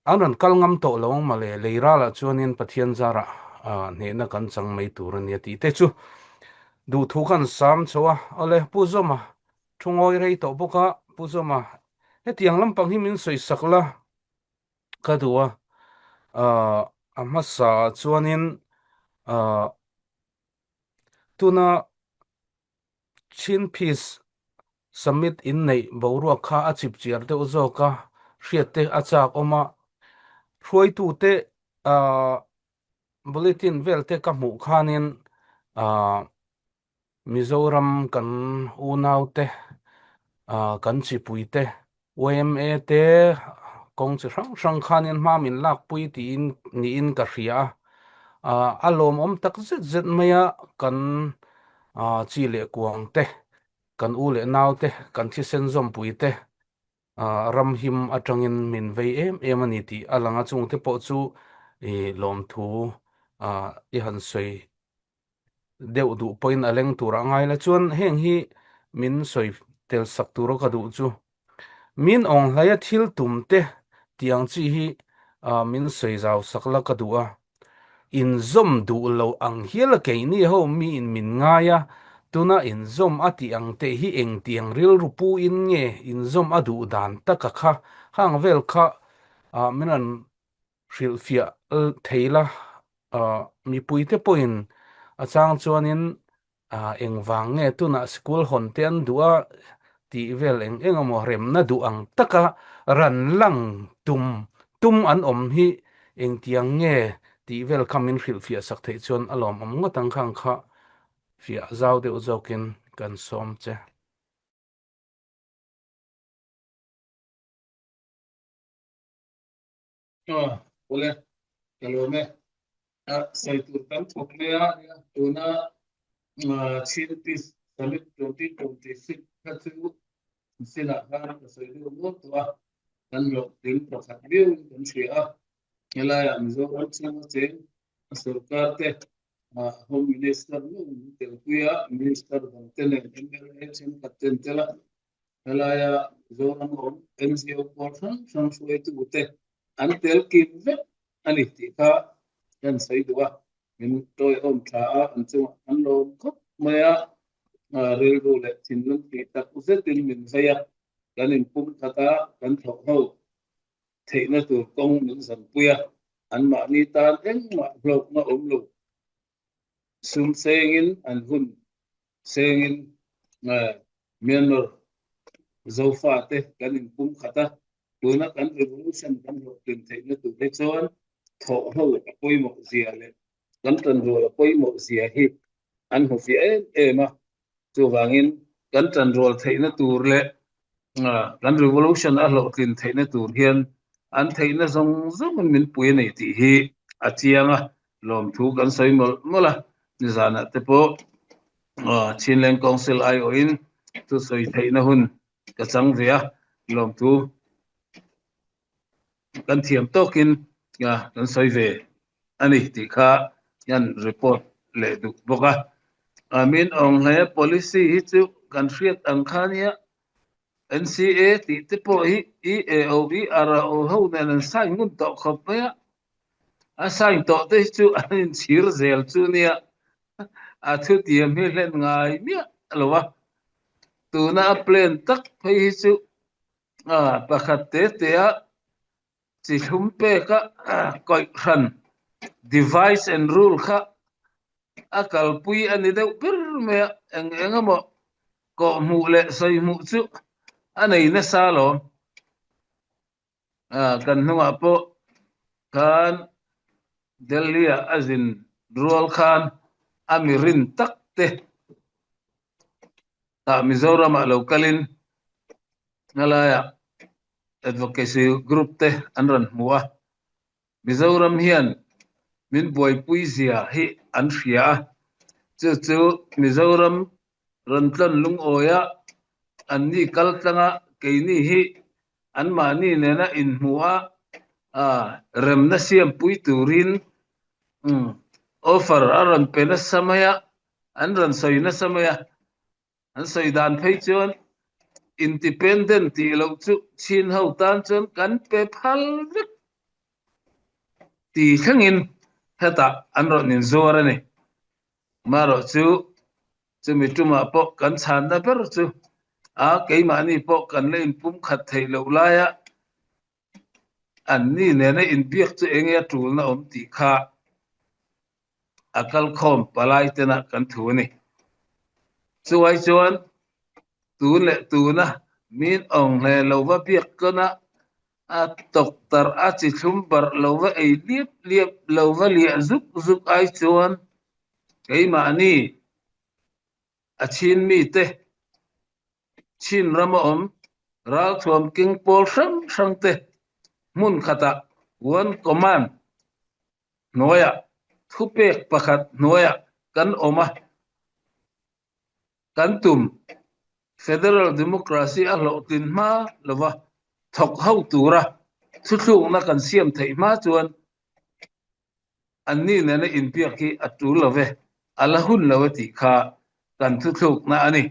an rawn kal ngam tawh lo ang mawle, lei ralah chuanin Pathian zarah aah hnehna kan chang mai tur a nia tih te chu duhthu khan sam chho a. Awle Pu Zawma thu ngawi rei tawh bawk a, Pu Zawma hetiang lampang hi min sawi sak la ka duh a, aah a hmasa ah chuanin aah Tuna Chin Peace Summit inneih boruak kha a chip chiar deuh zawk a, hriat te a chak awm a, hruaitute bulletin vel te ka hmuh khanin Mizoram kan unaute kan chipuite YMA te kawng chi hrang hrang khanin hma min lakpui tiin niin ka hria a, a lawmawm tak zet zet mai a, kan. Chi leh kuang te, kan u leh nau te, kan thisen zawmpui te ram him atangin min vei em em a ni tih a lang a, chungte pawh chu i lawmthu i han sawi deuh duh pawhin a leng tur a ngai la chuan heng hi min sawi tel sak tura ka duh chu min awng hlaia thil tum te tih ang chi hi min sawi zau sak la ka duh a, inzawm duh lo ang hial a keini ho miin min ngai a, tuna inzawm a tih ang te hi engtiang rilru pu in nge inzawm a duh dan taka kha hang vel kha min rawn hrilhfiah thei la, mipuite pawhin a chang chuanin engvang nge tunah sikul hawn te an duh a tih vel eng eng emaw remna duh ang taka ran lang tum tum an awm hi engtiang nge tih vel kha min hrilhfiah sak theih chuan a lawmawm ngawt ang khang kha fiah zau deuh zawkin kan sawm che. Awle, ka lawm e. Sawi tur tam thawk mai a, tuna Chin Peace Summit 2026 kha chu sinah khan ka sawi deuh nual tawh a, kan hlawhtling pakhat viauin kan hria a. Helaiah Mizoram chhunga cheng a sorkar te Home Minister meuh min telpui a, Minister dangte nen mla thenkhat ten tel a, Helaia Mizoram awm NGO pawl hrang hrang hruaitute an tel kim vek a ni tih kha kan sawi duh a, min tawiawm tha a, an chungah an lawm khawp mai a, rilru leh thinlung tih tak zetin min vei a, kan inpum khat a, kan thawh ho theihna tur kawng min zanpui a, anmahni tan engmah hlawkna awm lo. Sum sengin an hun sengin Myanmar Zofa te kan inpum khat a, tuna kan revolution kan hlawhtlin theihna tur hi chuan thawhho a pawimawh zia leh kan tanrual a pawimawh zia hi an hmu fiah em em a. Chuvangin kan tanrual theihna tur leh kan revolution a hlawhtlin theihna tur hian an theihna zawng zawngin min pui a nei tih hi a chiang a, lawmthu kan sawi mawlh mawlh a. Nizanah te pawh Chinleng Council aiawhin thusawi theihna hun ka chang ve a, lawmthu kan thiam tawkin kan sawi ve a ni tih kha kan report leh duh bawk a. Min awng hle policy hi chu kan hriat ang kha nia NCA tih te pawh hi EAO, ERO ho nen an sign ngun tawh khawp mai a. A sign tawh te hi chu an inchhir zel chu nia a thutiam hi hlen ngai miah lo a. Tuna a plan tak phei hi chu Pakhat te te a chi thlum pek a kawih hran device and rule kha a kalpui a ni deuh ber mai a, eng eng emaw kawhhmuh leh sawihmuh chu a nei nasa alawm. Kan hnungah pawh khan Delhi-ah a zin rual khan a mi rin tak te tah Mizoramah lo kalin helaiah Advocacy Group te an rawn hmu a, Mizoram hian min buaipui zia hi an hria a, chu chu Mizoram rawn tlawn lungawiah anni kal tlanga keini hi anmahni nena inhmu a, remna siampui turin offer a rawn pe nasa mai a. An rawn sawi nasa mai a, an sawi dan phei chuan independent tih loh chu Chin ho tan chuan kan pe phal vek ti thlengin hetah an rawn inzuar a ni. Marawh chu chumi tumah pawh kan chhanna ber chu a keimahni pawh kan la inpumkhat theih loh laia anni nena inbiak chu enge a tulna awm tih kha a kalkhawm palai tena kan thu a ni. Chuai chuan tun leh tuna min awng hle lo va biak tlawn a, a tawk tarh a chi thlum barh lo va ei liap liap lo va liah zuk zuk ai chuan keimahni a chhin mite Chin rama awm ralthuam king pawl hrang hrang te hmun khatah one command hnuaiah thupek pakhat hnuaiah kan awm a. Kan tum Federal Democracy a hlawhtlin hma lova thawk ho tura thuthlukna kan siam theih hma chuan anni nena inbiak hi a tul lo ve, a la hun lo e tih kha kan thuthlukna a ni.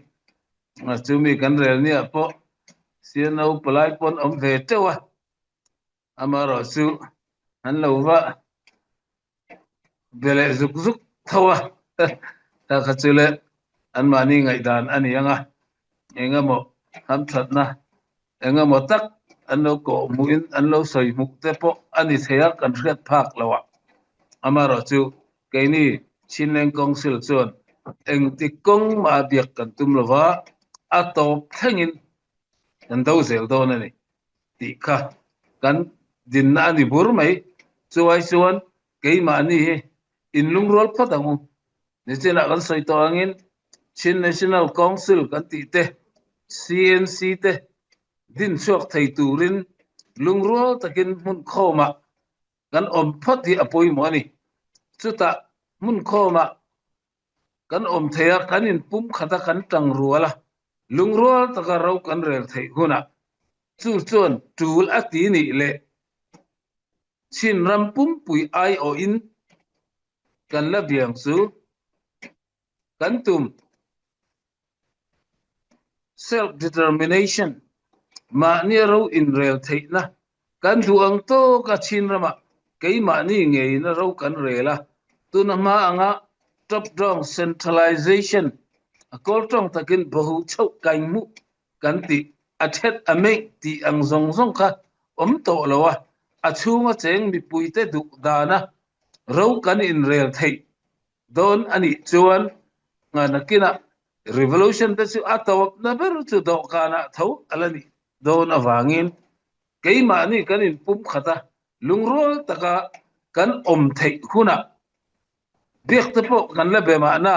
Chumi kan rel niah pawh CNO palai pawn awm ve teuh a, amaherawhchu an lo va be leh zuk zuk tho a, ta kha chu le anmahni ngaihdan a ni ang a, eng emaw hamthatna eng emaw tak an lo kawh hmuhin an lo sawi hmuh te pawh a ni thei a, kan hriat phak lo a. Amaherawhchu keini Chinleng Council chuan engtik kawng mah biak kan tum lo va, a tawp thlengin kan do zel dawn a ni. tih kha kan dinna a ni bur mai. Chuai chuan keimahni hi inlungrual phawt ang u. Nichinah kan sawi tawh angin Chin National Council kan tih te, CNC te din chhuak thei turin lungrual takin hmun khawmah kan awm phawt hi a pawimawh a ni. Chutah hmun khawmah Kan awm thei a, kan inpum khat a, kan tang rual a, lungrual taka ro kan rel theih hunah chu chuan tul a ti nih leh Chin ram pumpui aiawhin kan la biang chu kan tum. Self-determination, mahnia ro inrel theihna, kan duh ang tawka Chin ramah keimahni ngeina ro kan rel a, tuna hma anga top-down centralization, a kawl tawng takin bahu chhoh kaing hmuh kan tih, a thet a meih tih ang zawng zawng kha awm tawh lo a, a chhunga cheng mipuite duh dana ro kan inrel theih dawn a nih chuan nakinah revolution te chu a tawpna ber chu dawhkanah tho a la nih dawn avangin keimahni kan inpum khat a, lungrual taka kan awm theih hunah biak te pawh kan la be mahna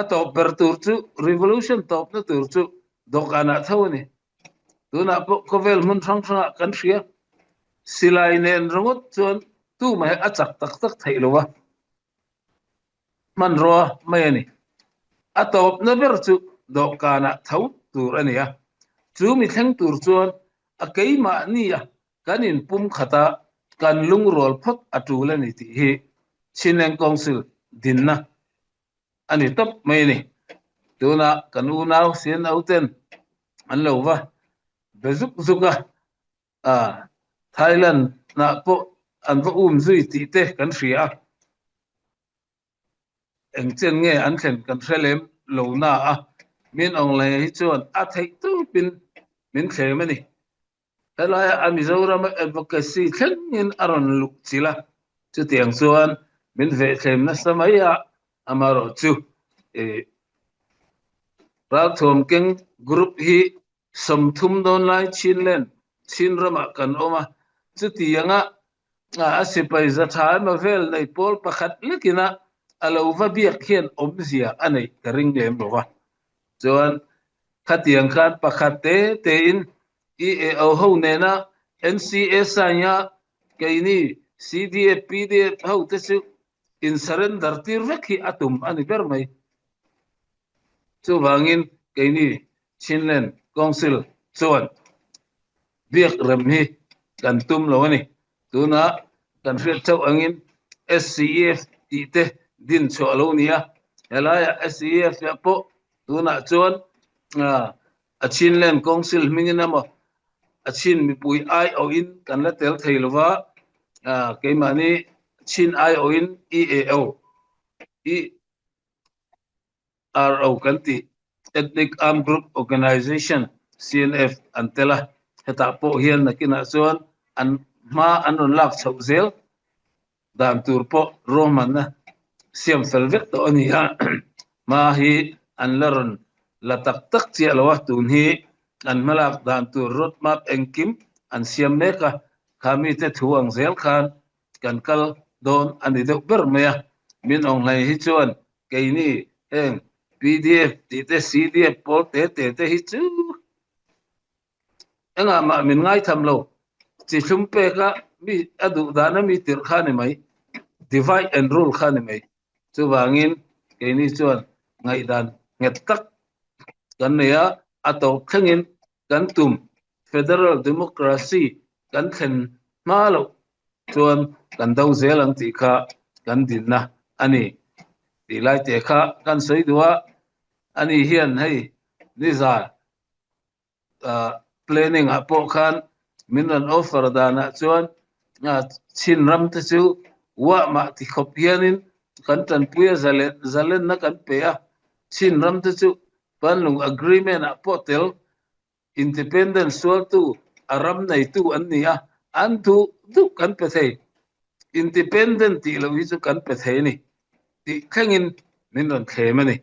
a tawp ber tur chu revolution tawpna tur chu dawhkanah tho a ni. Tunah pawh khawvel hmun hrang hrangah kan hria silai nen ringawt chuan tumah hi a chak tak tak theih lo a, hmanrua mai a ni. A tawpna ber chu dawhkanah tho tur a ni a, chu mi thleng tur chuan a keimahnia kan inpum khata kan lungrual phawt a tul a ni tih hi Chinleng Council dinna a ni tawp mai a ni. Tunah kan unau CNO ten an lo va be zuk zuk a, Thailand ah pawh an va um zui tih te kan hria a, eng chen nge an thlen kan hre lem lo na a, min awng leh hi chuan a theih tupin min thlem a ni. Helaia a Mizoram advocacy thlengin a rawn luh chilh a, chutiang chuan min vehthlem nasa mai a, amaherawhchu ralthuam keng group hi 30 dawn lai Chinland, Chin ramah kan awm a, chutianga a sipai za tha emaw vel nei pawl pakhat lekina a lo va biak hian awmzia a neih ka ring lem lo va. Chuan khatiang khan pakhat te tein EAO ho nena NCA sign a keini CDF, PDF ho te chu in surrender tir vek hi a tum a ni ber mai. Chuvangin keini Chinland Council chuan biak rem hi kan tum lo a ni. Tunah kan hriat theuh angin SCEF tih te din chhuah a lo ni a, helaiah SCEF ah pawh tunah chuan a Chinland Council hmingin emaw a Chin mipui aiawhin kan la tel thei lo va, keimahni Chin aiawhin EAO, ERO kan tih Ethnic Armed Group Organization, CNF, an tel a, hetah pawh hian nakinah chuan an hma an rawn lak chhoh zel dan tur pawh ruahmanna siam fel vek tawh a ni a, hma hi an la rawn la tak tak chiah lo a, tun hi an hmalak dan tur road map engkim an siam mek a, kha mite thu ang zel khan kan kal dawn a ni deuh ber mai a, min awng hlei hi chuan keini heng pdf tih te cdf pawl te te te hi chu engah mah min ngaitham lo, chi thlum peka mi a duh dana mi tirh kha ni mai, divide and rule kha ni mai. Chuvangin keini chuan ngaihdan. Nghet tak kan nei a, a tawp thlengin kan tum Federal Democracy kan thlen hma loh chuan kan do zel ang tih kha kan dinna a ni tih lai te kha kan sawi duh a, ani hian hei nizan planning ah pawh khan min rawn offer danah chuan Chin ram te chu uah mah ti khawp hianin kan tanpui a zalenna kan pe a, Chin ram te chu Panlung Agreement ah pawh tel Independence sualtu a ram neitu an ni a, an duh duh kan pe thei. Independent tih loh hi chu kan pe thei a ni tih thlengin min rawn thlem a ni.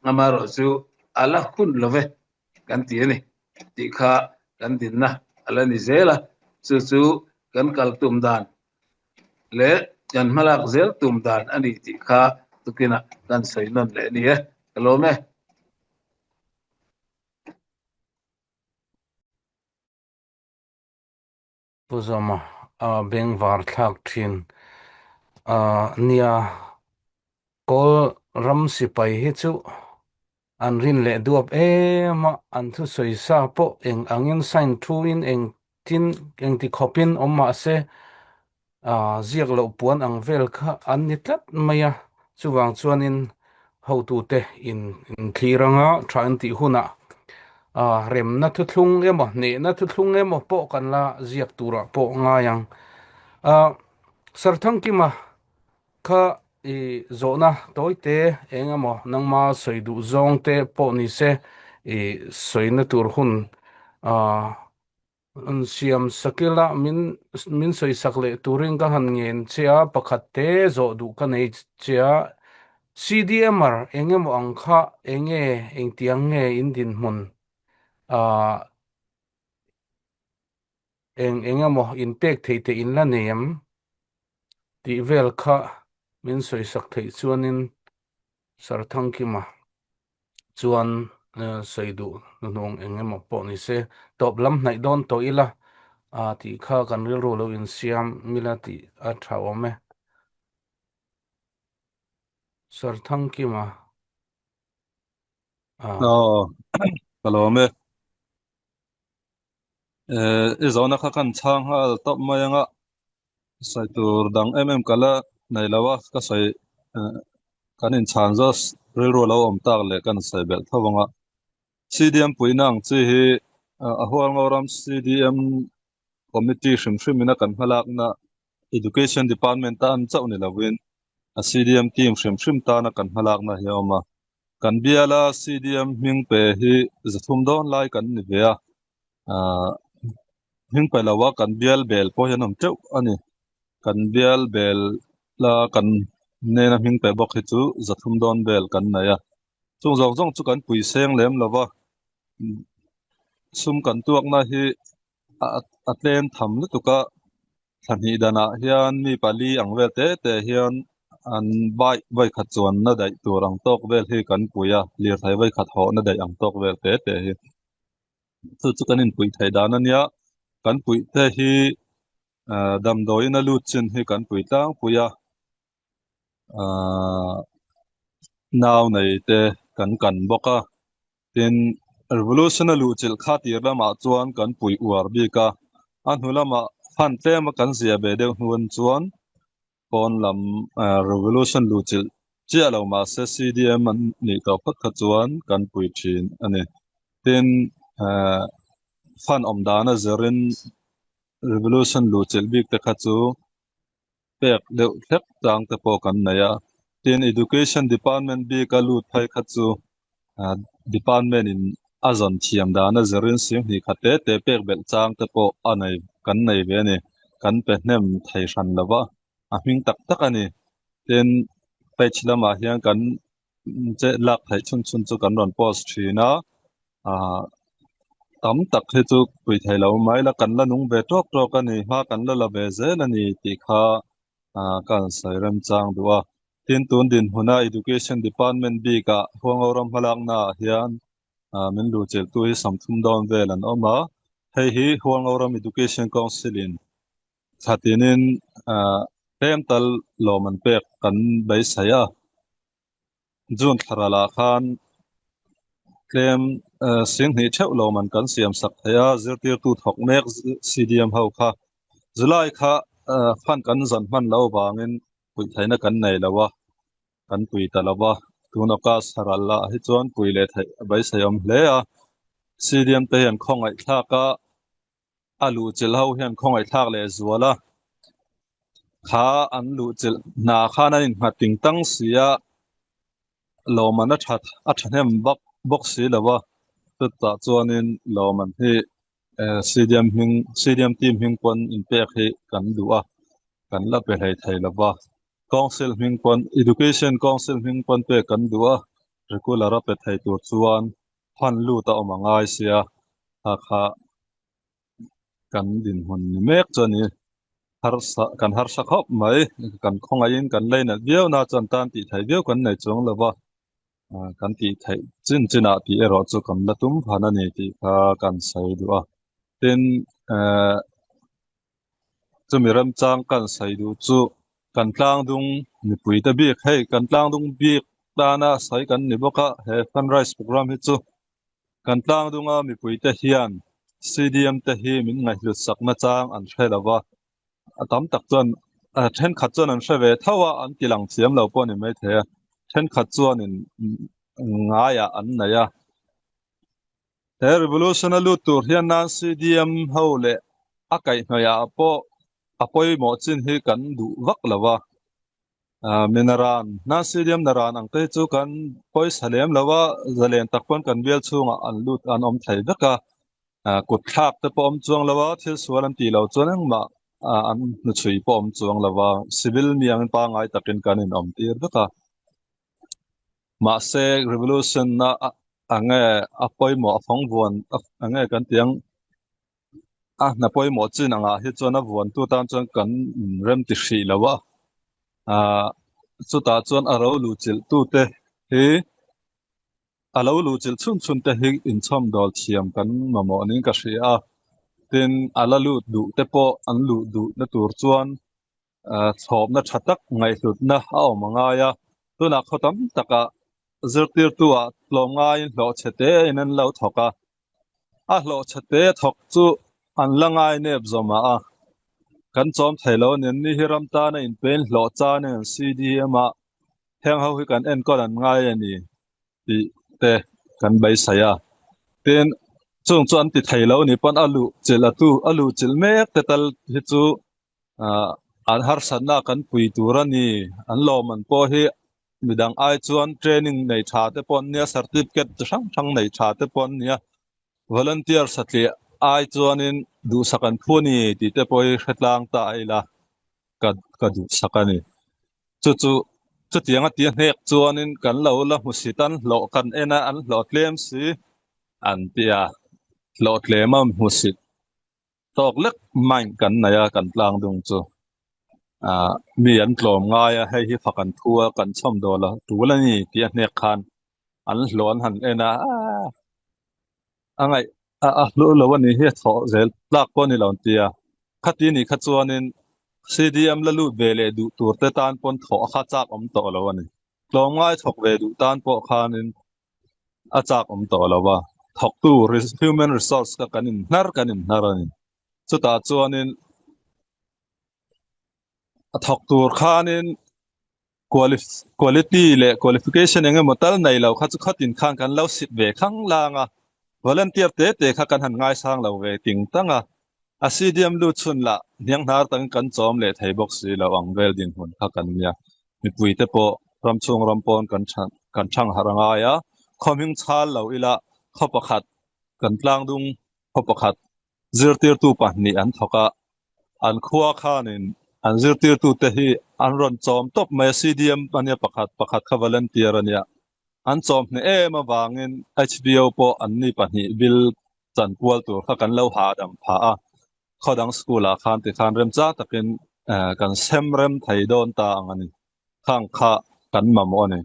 Amaherawh chu a la hun lo ve kan ti a ni tih kha kan dinna a la ni zel a, chu chu kan kal tum dan leh kan hmalak zel tum dan a ni tih kha tukinah kan sawi nawn leh a ni e. Ka lawm e. Pu Zawma a bengvar thlak thin a nia. Kawl ram sipai hi chu an rin leh duap em a, an thusawi sa pawh eng angin sign thuin engtin engti khawpin awm mah se ziak loh puan ang vel kha an ni tlat mai a, chuvang chuanin hotute in inthlir anga tha an tih hunah remna thuthlung emaw hnehna thuthlung emaw pawh kan la ziak turah pawh ngai ang. Sarthangkima kha i zawhna tawite eng emaw nangma sawi duh zawng te pawh ni se i sawina tur hun Siam sakila min min sawi sak leh turin ka han ngen che a, pakhat te zawh duh ka nei che a, CDMR eng emaw ang kha eng nge engtiang nge in dinhmun ah eng eng emaw in pek theih te in la nei em tih vel kha min sawi sak theih chuanin Sarthangkima chuan sawi duh hnuhnung eng emaw pawh ni se, tawp lam hnaih dawn tawh ila tih kha kan rilru lo insiam mila tih a tha awm e. Sarthangkima a. Aw, ka lawm e. I zawhna kha kan chhang nghal tawp mai anga sawi tur dang em em ka la nei lo a, ka sawi kan inchhan zawk rilru a lo awm tak leh kan sawi belh tho anga CDM puihna ang chi hi a Hualngoram CDM committee hrim hrim ina kan hmalakna Education Department tan chauh ni lovin a CDM team hrim hrim tana kan hmalakna hi a awm a. Kan biala CDM hming pe hi zathum dawn lai kan ni ve a, ah hming pe lo a kan bial bel pawh hi an awm teuh a ni. Kan bial bel la kan nena hming pe bawk hi chu zathum dawn vel kan nei a. Chung zawng zawng chu kan pui seng lem lo va, sum kan tuakna hi a tlem tham lutuk a, thla hnih danah hian mi pali ang vel te te hian an bike vawikhat chuanna daih tur ang tawk vel hi kan pui a, lirthei vawikhat hawhna daih ang tawk vel te te hi. Chu chu kan inpuih theih dan a nia, kan puih te hi ah damdawiin a lut chin hi kan pui tlangpui a, ah nau nei te kan kan bawk a. Tin, Revolution a luhchilh kha tir lamah chuan kan puih uar bik a, a hnu lamah fan tlema kan zia ve deuh hnuan chuan pawn lam Revolution luhchilh chiah lo mahse CDM an nih tawh phawt kha chuan kan pui thin a ni. Tin, fan awm dana zirin Revolution luhchilh bik te kha chu pek deuh hlek tlang te pawh kan nei a, tin Education Department bika lut phei kha chu Department in a zawn thiam dan a zirin singhnih khat te te pek belh chang te pawh a nei kan nei ve a ni, kan pe hnem thei hran lo va, a hming tak tak a ni. Tin page lamah hian kan che lak theih chhun chhun chu kan rawn post thin a, ah tam tak hi chu pui thei lo mai la kan la nung ve tawk tawk a ni hma kan la la ve zel a ni tih kha ah ka han sawi remchang duh a. Tin tun dinhmuna Education Department bikah Huangoram hmalakna ah hian ah min luhchilhtu hi 30 dawn vel an awm a, hei hi Huangoram Education Council in thla tinin ah tlem tal lawm an pek kan beisei a. June thla ralah khan. Tlem 20,000 theuh lo man kan siam sak thei a, zirtirtu thawk mek CDM ho kha July kha fund kan zan hman lo vangin puih theihna kan nei lo a, kan pui ta lo va. Tun August ral ah hi chuan pui leh theih a beisei awm hle a, CDM te hian khawngaihthlak a, a luhchilh ho hian khawngaihthlak leh zual a, kha an luhchilh hna khan an innghat ting tang si a, lawmman a that a thahnem vak bawk si lo a, chutah chuanin lawmman hi CDM hming CDM team hming pawn inpek hi kan duh a, kan la pe hlei thei lo va, council hming pawn education council hming pawn pek kan duh a, regular a pe thei tur chuan hman lut a awm a ngai sia, kha kha kan dinhmun ni mek chu a ni. Harsa kan harsa khawp mai, kan khawngaihin kan leinat viau na chuan tan tih theih viau kan nei chuang lo va, kan tih theih chin chinah tih erawh chu kan la tum phan a ni tih kha kan sawi duh a. Tin, eh, Chumi remchang kan sawi duh chu kan tlangdung mipuite bik hei kan tlangdung bik tana sawi kan ni bawk a, he fundraise program hi chu kan tlangdunga mipuite hian CDM te hi min ngaihhlut sakna chang an hre lo va, a tam tak chuan thenkhat chuan an hre ve tho a, an ti lang thiam lo pawh a ni maithei a, thenkhat chuanin ngaiah an nei a. He revolution a lut tur hian nan CDM ho leh a kaihhnawih ah pawh a pawimawh chin hi kan duh vak lo a. Minaran, nan CDM naran ang te hi chu kan pawisa lem lo a, zalen tak pawn kan bial chhungah an lut an awm thei vek a. Kut thlak te pawh awm chuang lo a, thil sual an tih loh chuan engmah an hnuchhui pawh awm chuang lo a, civil mi angin pangngai takin kan inawm tir vek a. Mahse revolution na enge a pawimawh a fawng vuan enge kan tih ang a hna pawimawh chin angah hi chuan a vuantu tan chuan kan rem ti hrih lo a, ah chutah chuan a ro luhchilh tute hi a lo luhchilh chhun chhun te hi inchhawm dawl thiam kan mamawh niin ka hria a, tin a la lut duh te pawh an luh duh na tur chuan thlawpna tha tak ngaihhlutna a awm a ngai a, tunah khaw tam takah zirtirtu-ah tlawm ngaiin hlawhchhe te in an lo thawk a, a hlawhchhe te thawk chu an la ngai nep zawmah a, kan chawm thei lo a ni, anni hi ram tana inpein hlawh chanin an CDM a, heng ho hi kan enkawl an ngai a ni tih te kan beisei a, tin chung chu an ti thei lo a ni pawn a luhchilh a tu a luhchilh mek te tal hi chu an harsatna kan pui tur a ni. An lawmman pawh hi midang ai chuan training nei tha te pawh an nia, certificate chi hrang hrang nei tha te pawh an nia. Volunteer satliah ai chuanin duhsak an phu a ni tih te pawh hi hre tlang ta ila ka ka duhsak a ni. Chu chu chutiang a tia hnek chuanin kan lo la hmusit an hlawh kan en a, an hlawh tlem si an tia hlawh tlem a hmusit. Tawk lek mind kan nei a kan tlang dung chu ah mi an tlawm ngai a hei hi fak an thu a kan chhawm dawl a tul a ni tih a hnek khan an hlawh an han en a aaa a ngaih a a hlu lo a nih hi a thawh zel tlak pawh a ni lo an ti a khati nih kha chuanin CDM la lut ve leh duh tur te tan pawn thawh a kha chak awm tawh lo a ni tlawm ngai thawk ve duh tan pawh khanin a chak awm tawh lo a, thawktu human resource kha kan inhnar kan inhnar a ni. Chutah chuanin a thawk tur khanin quality leh qualification eng emaw tal nei lo kha chu khatin khan kan lo sit ve khang lang a, volunteer te te kha kan han ngaisang lo ve ting tang a, A CDM lut chhun lah hnianghnar takin kan chawm leh thei bawk si lo ang vel dinhmun kha kan nia. Mipuite pawh ramchhung ram pawn kan kan thang harh a ngai a, khaw hming chhal lo ila khaw pakhat kan tlangdung khaw pakhat zirtirtu pahnih an thawk a, an khua khanin an zirtirtute hi an rawn chawm tawp mai a, CDM a nia pakhat, pakhat kha volunteer a nia. An chawm hneh em avangin HBO pawh anni pahnih bill chan kual tur kha kan lo hahdam phah a, khaw dang school ah khan tikhan remchang takin kan sem rem thei dawn ta ang a ni. Khang kha kan mamawh a ni.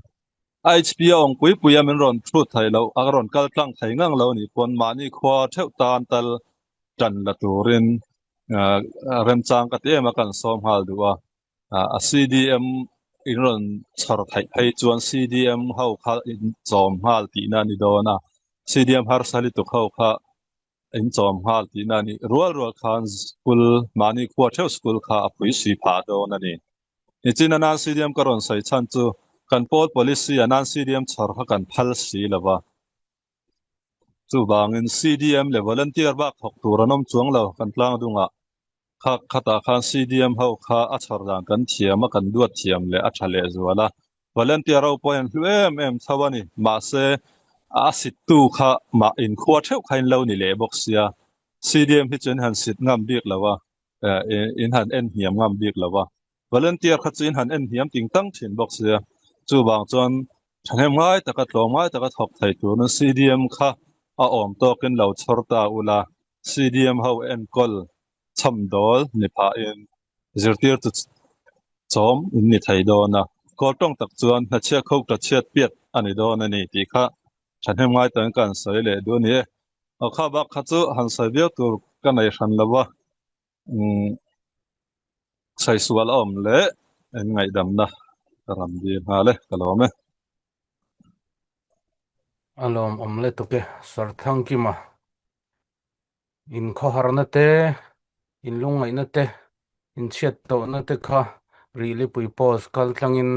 HP a awng pui pui a min rawn thut thei loh, a rawn kal tlang thei ngang lo nih pawn mahni khua theuh tan tal tan la turin remchang ka ti em a kan sawm nghal duh a. A CDM in rawn chhawr theih phei chuan CDM ho kha in chawm nghal tihna a ni dawn a. CDM harsa lutuk ho kha in chawm nghal tihna a ni. Rual rual khan school mahni khua theuh school kha a pui si phah dawn a ni. Nichina nan CDM ka rawn sawi chhan chu kan pawl policy a nan CDM chhawr kha kan phal si lo va. Chuvangin CDM leh volunteer bak thawk tur an awm chuang lo kan tlang dungah. Kha khatah khan CDM ho kha a chhawr dan kan thiam a, kan duat thiam leh a tha leh zual a. Volunteer ho pawh hian hlu em em chho a ni. Mahse, a sittu kha mah inkhua theuh kha in lo ni leh bawk sia. CDM hi chu in han sit ngam bik lo a, in han en hniam ngam bik lo a. Volunteer kha chu in han en hniam ting tang thin bawk sia. Chuvang chuan thahnem ngai taka tlawm ngai taka thawk thei turin CDM kha a awm tawkin lo chhawr ta ula. CDM ho enkawl chhamdawl ni phahin zirtirtu chawm in ni thei dawn a, kawl tawng tak chuan hnachhiat kho ta chhiat piat a ni dawn a ni tih kha thahnem ngai takin ka han sawi leh duh a ni e. Aw kha bak kha chu han sawi viau tur ka nei hran lo va, umm sawi sual a awm leh in ngaihdamna ka rawn dil nghal e, ka lawm e. A lawmawm lutuk e, Sarthangkima. Inkhawharna te, inlungngaihna te, inchhiat tawhna te kha Rihlipui Post kal tlangin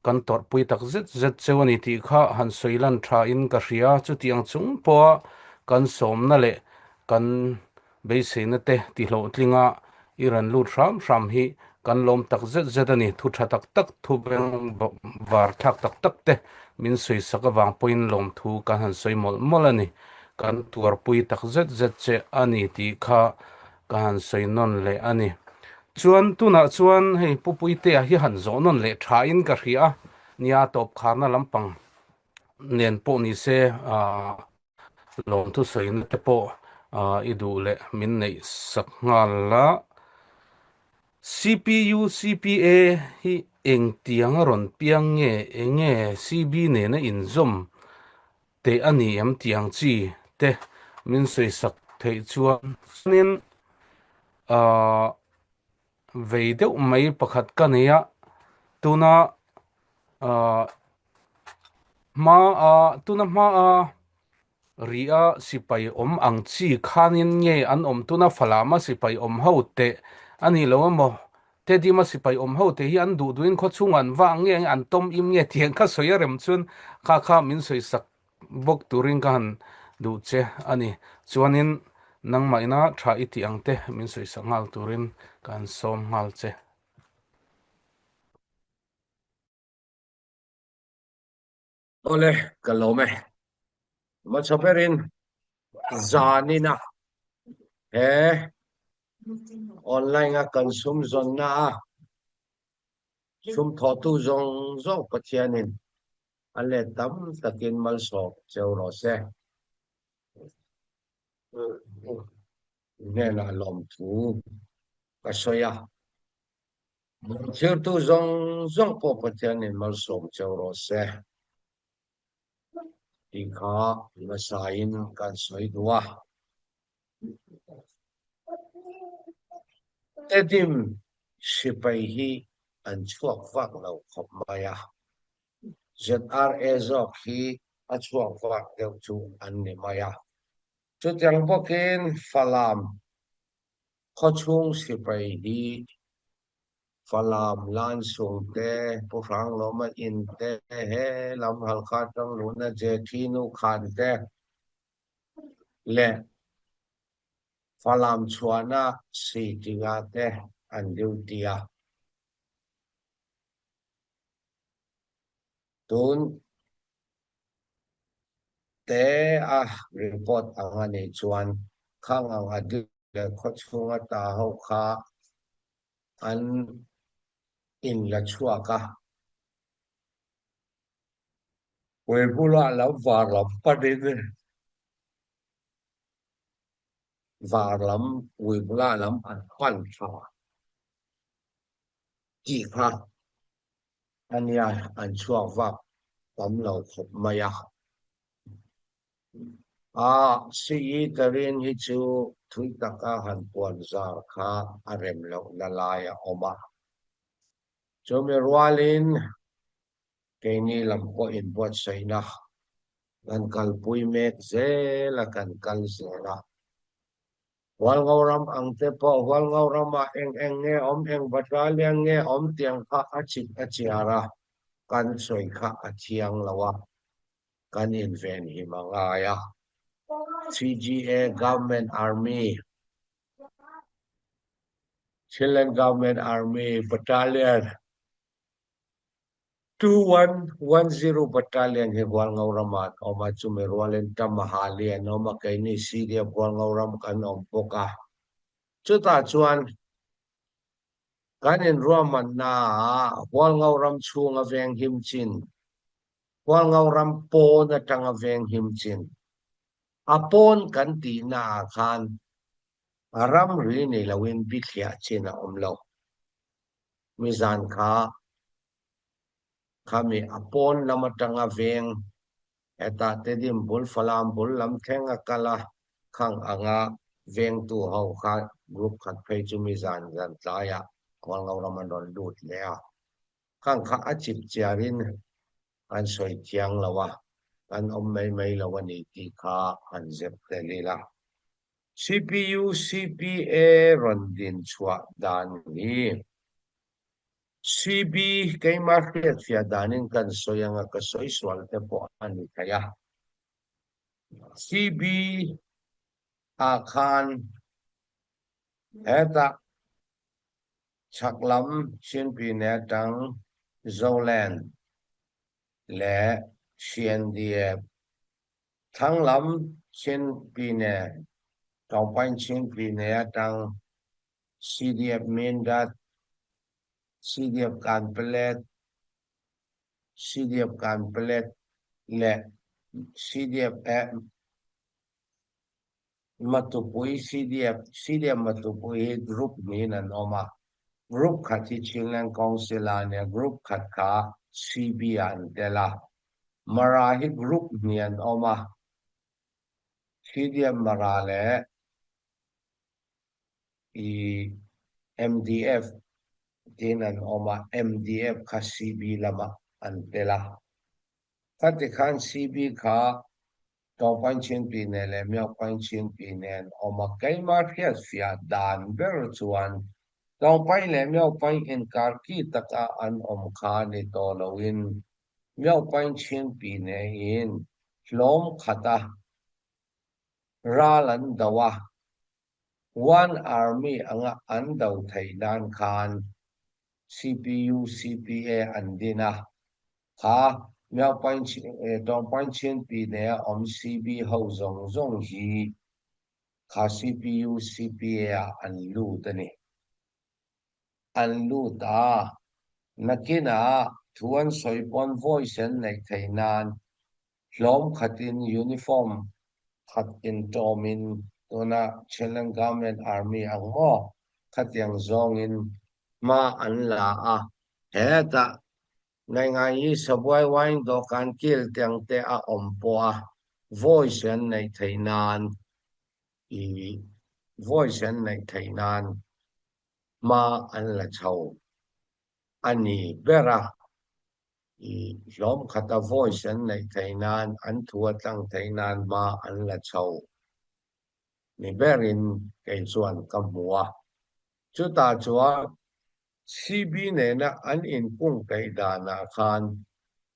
kan tawrhpui tak zet zet cheu a ni tih kha han sawi lan thain ka hria. Chutiang chung pawha kan sawmna leh kan beiseina te tihlawhtlinga i rawn lut hram hram hi kan lawm tak zet zet a ni. Thu tha tak tak, thu beng var thlak tak tak te min sawi sak avang pawhin lawmthu kan han sawi mawlh mawlh a ni. Kan tuarpui tak zet zet che a ni tih kha ka han sawi nawn leh a ni. Chuan tunah chuan hei Pu Puitea hi han zawh nawn leh thain ka hria a, nia tawp kharna lampang nen pawh ni se lawmthu sawina te pawh i duh leh min neih sak nghal la. CPU, CPA hi engtiang a rawn piang nge, enge CB nena inzawm teh a ni em tih ang chi te min sawi sak theih chuan chuanin ahh vei deuh mai pakhat ka nei a, tuna ahh hma a tuna hma a ri a sipai awm ang chi khanin nge an awm tuna Falam a sipai awm ho teh a ni lo emaw Tedima sipai awm ho te hi an duh duhin khawchhungah an vang nge an tawm im nge tiang kha sawi a rem chuan kha kha min sawi sak bawk turin ka han duh che a ni. Chuanin nangmah ina tha i tih ang te min sawi sak nghal turin ka han sawm nghal che. Awle, ka lawm e. Hmachhaw berin zanina he online a kan sum zawnna a sum thawhtu zawng zawng Pathianin a let tam takin malsawm cheu rawh se. Hnenah lawmthu ka sawi a. Thirtu zawng zawng pawh Pathianin malsawm cheu rawh se tih kha hmasain kan sawi duh a. Tedim sipai hi an chhuak vak lo khawp mai a, ZRA zawk hi a chhuak vak deuh chu an ni mai a. Chutiang bawkin Falam Khawchhung sipai hi Falam, Lansung te, Pu Hranglawma in te, he lam Halkha atang luhna Jethi nu khan te leh Falam chhuahna Sitinga te an duty a. Tun te a report ang a nih chuan khang ang a duty leh khawchhung a ta ho kha an in la chhuak a. Pui bulah lam var lam panin var lam pui bulah lam an pan tha tih kha a nia an chhuak vak tam lo khawp mai a. A CE Tarin hi chu thui taka han puan zar kha a rem lohna lai a awm a. Chumi rualin keini lam pawh inbuatsaihna. Kan kalpui mek zel a, kan kal zel a. Hualngoram ang te pawh Hualngoramah eng eng nge awm, eng battalion nge awm tiang kha a chip a chiar a, kan sawi kha a thiang lo a, kan invenhim a ngai a. CGA Government Army, Chinland Government Army Battalion, 2110 Battalion hi Hualngo ramah an awm a, chumi rualin Tamahali an awm a, keini CDF Hualngo ram kan awm bawk a. Chutah chuan kan inruahmannaah Hualngo ram chhunga veng him chin, Hualngo ram pawn atanga veng him chin, a pawn kan tihnaah khan a ramri ni loin bithliah chin a awm lo. Mizan kha khami a pawn lam atanga veng hetah Tedim bul Falam bul lam thleng a kal a, khang anga vengtu ho kha group khat phei chu mizan zan tlaiah Hualngo ram an rawn lut leh a, khang kha a chip chiarin an sawi thiang lo a, an awm mai mai lo a ni tih kha an zep tel ila. CPU CPA rawn din chhuah dan hi CB keimah hriatfiah danin kan sawi anga ka sawi sual te pawh a ni thei a. CB ah khan hetah chhak lam Chinpine atang Zoland leh CNDF Thlang lam Chin Pyine, Tawngpain Chin Pyine atang CDF Mindat, CDF Kanpalet, CDF Kanpalet leh CDF Matupui CDF, CDF Matupui hi group hnihin an awm a, group khat hi Chinland Council ah a nia, group khat kha CB ah an tel a, Mara hi group hnih an awm a, CDF Mara leh i MDF tiin an awm a, MDF kha CB lamah an tel a. Khati khan CB kha Tawngpain Chinpi nen leh Miaupain Chinpi nen awm a, keimah hriatfiah dan ber chuan Tawngpain leh Miaupain inkar ki taka an awm kha ni tawh loin Miaupain Chinpi neiin hlawm khata ral an do a, One Army anga an do theih nan khan CPU, CPA an din a, kha Miaupain Tawngpain Chinpi nea awm CB ho zawng zawng hi kha CPU, CPA ah an lut a ni. An lut a, nakinah thu an sawi pawn voice an neih theih nan hlawm khatin uniform khat intawmin tuna Chinland Government Army ang maw khatiang zawngin hma an la a, hetah Ngaingai Sabuai wine dawhkan kil tiang te a awm pawh a voice an neih theih nan i voice an neih theih nan hma an la chho a ni ber a. I hlawm khata voice an neih theih nan, an thu a tlang theih nan hma an la chho ni berin kei chuan ka hmu a. Chutah chuan CB nena an inkung peih danah khan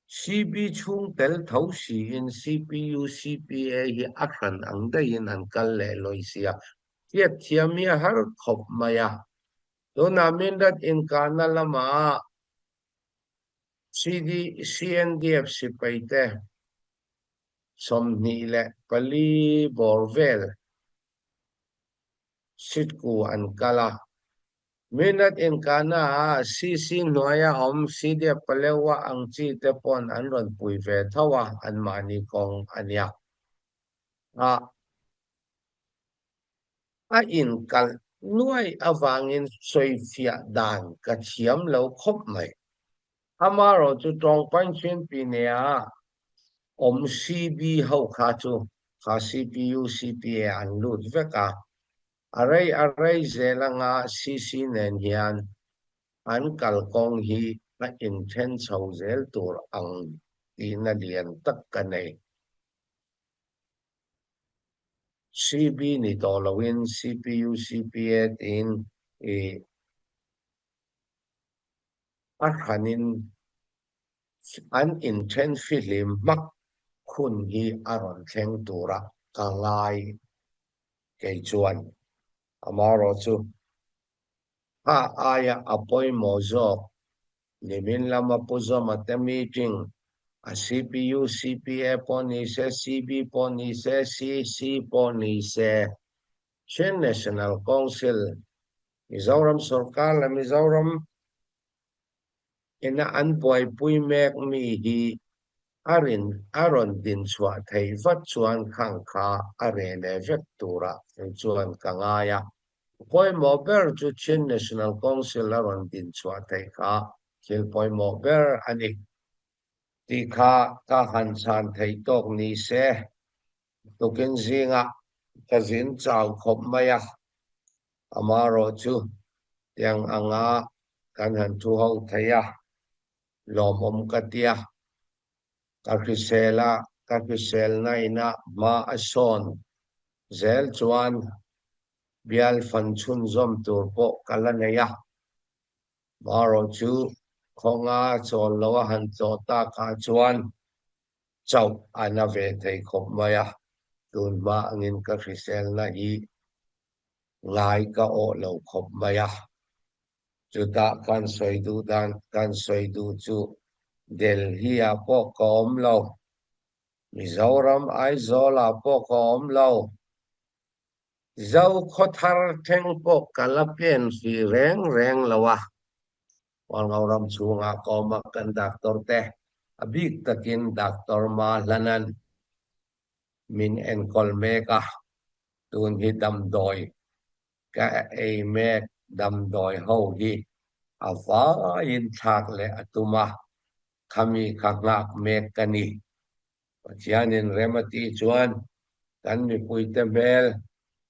CB chhung tel tho siin CPU, CPA hi a hran ang daihin an kal leh lawi sia. Hriat thiam hi a har khawp mai a. Tunah Mindat inkahna lamah CD, CNDF sipai te 24 bawr vel sitku an kal a. Minat inkahna ah CC hnuaia awm CDF Palewa ang chi te pawn an rawn pui ve tho a, anmahni kawng a nia. A A inkalh nuai avangin sawifiah dan ka thiam lo khawp mai. Amaherawh chu Tawngpain Chinpi nea awm CB ho kha chu kha CPU, CPA an lut vek a. A rei a rei zel anga CC nen hian an kalkawng hi a inthen chho zel tur ang tihna lian tak ka nei. CB ni tawh loin CPU, CPA tiin i a hranin an inthen fihlim hmak hun hi a rawn thleng tura ka ngai kei chuan. Amaherawhchu, a aia a pawimawh zawk nimin lama Pu Zawma te meeting a CPU, CPA pawh ni se, CB pawh ni se, CC pawh ni se, Chin National Council, Mizoram sorkar leh Mizoram ina an buaipui mek mi hi a rin a rawn din chhuah theih vat chuan khang kha a reh leh vek turah kei chuan ka ngai a. Pawimawh ber chu Chin National Council a rawn din chhuah theih kha thil pawimawh ber a ni tih kha ka han chhan theih tawk ni se. Tukin zingah ka zin chau khawp mai a, amaherawh chu tiang anga kan han thu ho thei a, lawmawm ka tia. Ka hrisel a, ka hriselna ina hma a sawn zel chuan bial fan chhunzawm tur pawh ka la nei a. Amaherawh chu khawnga chawl lo a han tlawh takah chuan chauh a na ve thei khawp mai a, tun hma angin ka hriselna hi ngai ka awh lo khawp mai a. Chutah kan sawi duh dan kan sawi duh chu Delhi-ah pawh ka awm lo, Mizoram Aizawl-ah pawh ka awm lo, Zokhawthar thleng pawh ka la pen hrih reng reng lo a. Hualngo ram chhungah ka awm a, kan doctor te a bik takin Doctor Ma Hlanan min enkawl mek a, tun hi damdawi ka ei mek damdawi ho hi a vaiin thlak leh a tum a, khami kha nghak mek ka ni. Pathianin rem a tih chuan kan mipuite hmel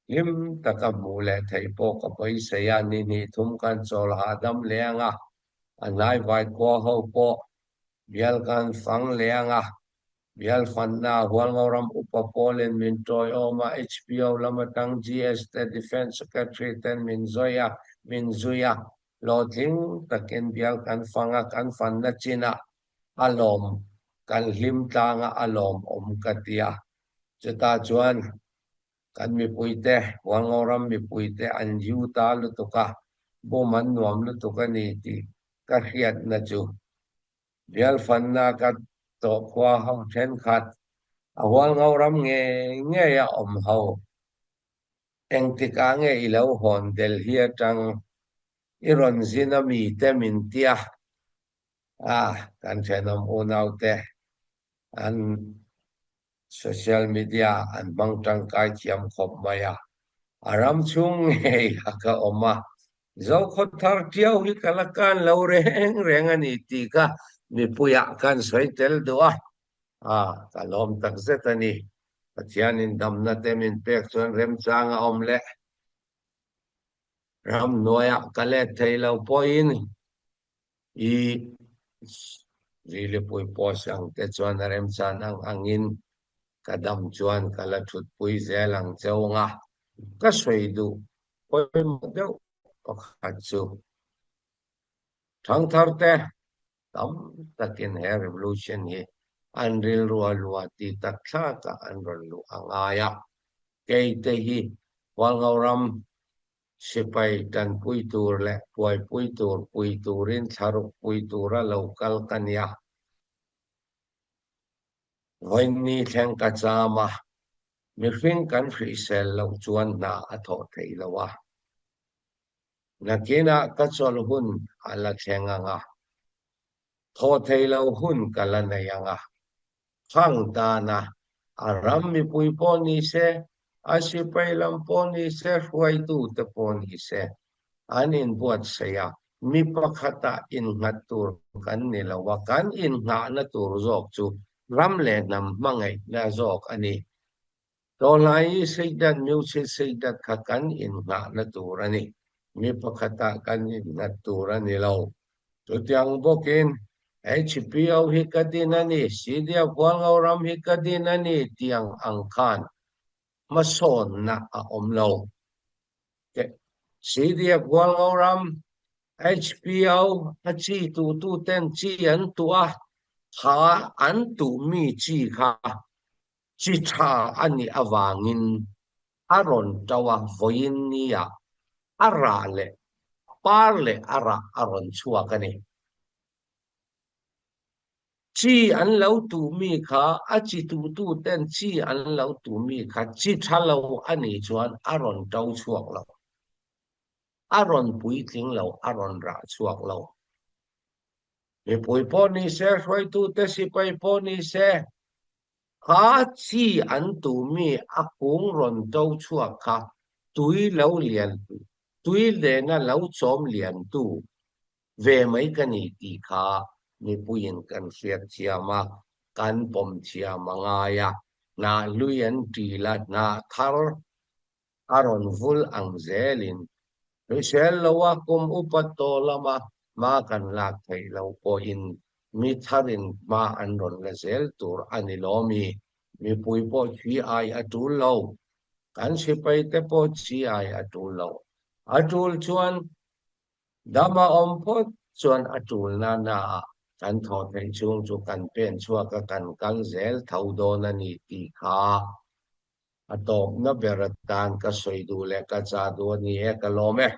hlim taka hmuh leh theih pawh ka beisei a, ni hnih thum kan chawl hahdam leh ang a, a hnaivai khua ho pawh bial kan fang leh ang a, bial fanna Hualngoram upa pawlin min tawiawm a, HPO lam atang GS te Defence Secretary ten min zawi a, min zui a, hlawhtling takin bial kan fang a, kan fanna chinah a lawm kan hlim tlang a, a lawmawm ka ti a. Chutah chuan kan mipuite, Hualngoram mipuite an yu ta lutuk a, bum an nuam lutuk a ni tih ka hriatna chu bialfanna ka tawh khua ho thenkhat a Hualngoram ngei ngei a awm ho. Engtikah nge i lo hawn Delhi atang i rawn zin a mite min tia A, kan thenawm unaute an social media an hmang tangkai thiam khawp mai a, a ram chhung ngei a ka awm a, Zokhawthar tiau hi ka la kan lo reng reng a ni tih kha mipuiah kan sawi tel duh a, a, ka lawm tak zet a ni. Pathianin damna te min pek chuan remchang a awm leh. Ramhnuaiah ka let thei lo pawhin I Rilipui post ang te chuan a remchan ang angin ka dam chuan ka la thutpui zel ang cheu nga. Ka sawi duh pawimawh deuh pakhat chu thangthar te tam takin he revolution hi an rilru a lua ti tak thlakah an rawn luh a ngai a. Kei te hi Hualngoram Sipai tanpui tur leh buaipui tur pui turin thlaruk pui tura lo kal ka nia. Vawiinni thleng ka cham a, mihring kan hrisel loh chuan hna a thawh theih lo a. Nakinah ka chawlh hun a la thleng ang a, thawh theih loh hun ka la nei ang a, Khang tana a ram mipui pawh ni se, a sipai lam pawh ni se, hruaitute pawh ni se, an inbuatsaih a, mi pakhatah innghat tur kan ni lo a, kan innghahna tur zawk chu ram leh hnam hmangaihna zawk a ni. Tawlai i seidat miuchhit seidat kha kan innghahna tur a ni. Mi pakhatah kan innghat tur a ni lo. Chutiang bawkin HPO hi ka din a ni, Sidia Hualngo ram hi ka din a ni tiang ang khan. Hmasawnna a awm lo. CDF Hualngo ram, HPO, a chi tuhtu ten chi an tuh a, kha an tuh mi chi kha chi tha a nih avangin a rawn to a, vawiin nia a rah leh par leh a rah a rawn chhuak a ni. Chi an lo tuh mi kha a chi tuhtu ten chi an lo tuh mi kha chi tha lo a nih chuan a rawn to chhuak lo, a rawn puitling lo, a rawn rah chhuak lo. Mipui pawh ni se, hruaitute sipai pawh ni se, kha chi an tuh mi a kung rawn to chhuak kha tui lo lian, tui lena lo chawm liantu ve mai ka ni tih kha mipuiin kan hriat thiam a, kan pawm thiam a ngai a, hnah hlui an ṭil a, hnah thar a rawn vul ang zelin hrisel loa kum upa tawh lama hma kan lak theih loh pawhin mi tharin hma an rawn la zel tur a ni lawm i, mipui pawh chi ai a ṭul lo, kan sipai te pawh chi ai a ṭul lo, a ṭul chuan Dama awm phawt chuan a tul na na ah kan thawh theih chhung chu kan pen chhuak a, kan kal zel tho dawn a ni tih kha a tawpna ber atan ka sawi duh leh ka chah duh a ni e, ka lawm e.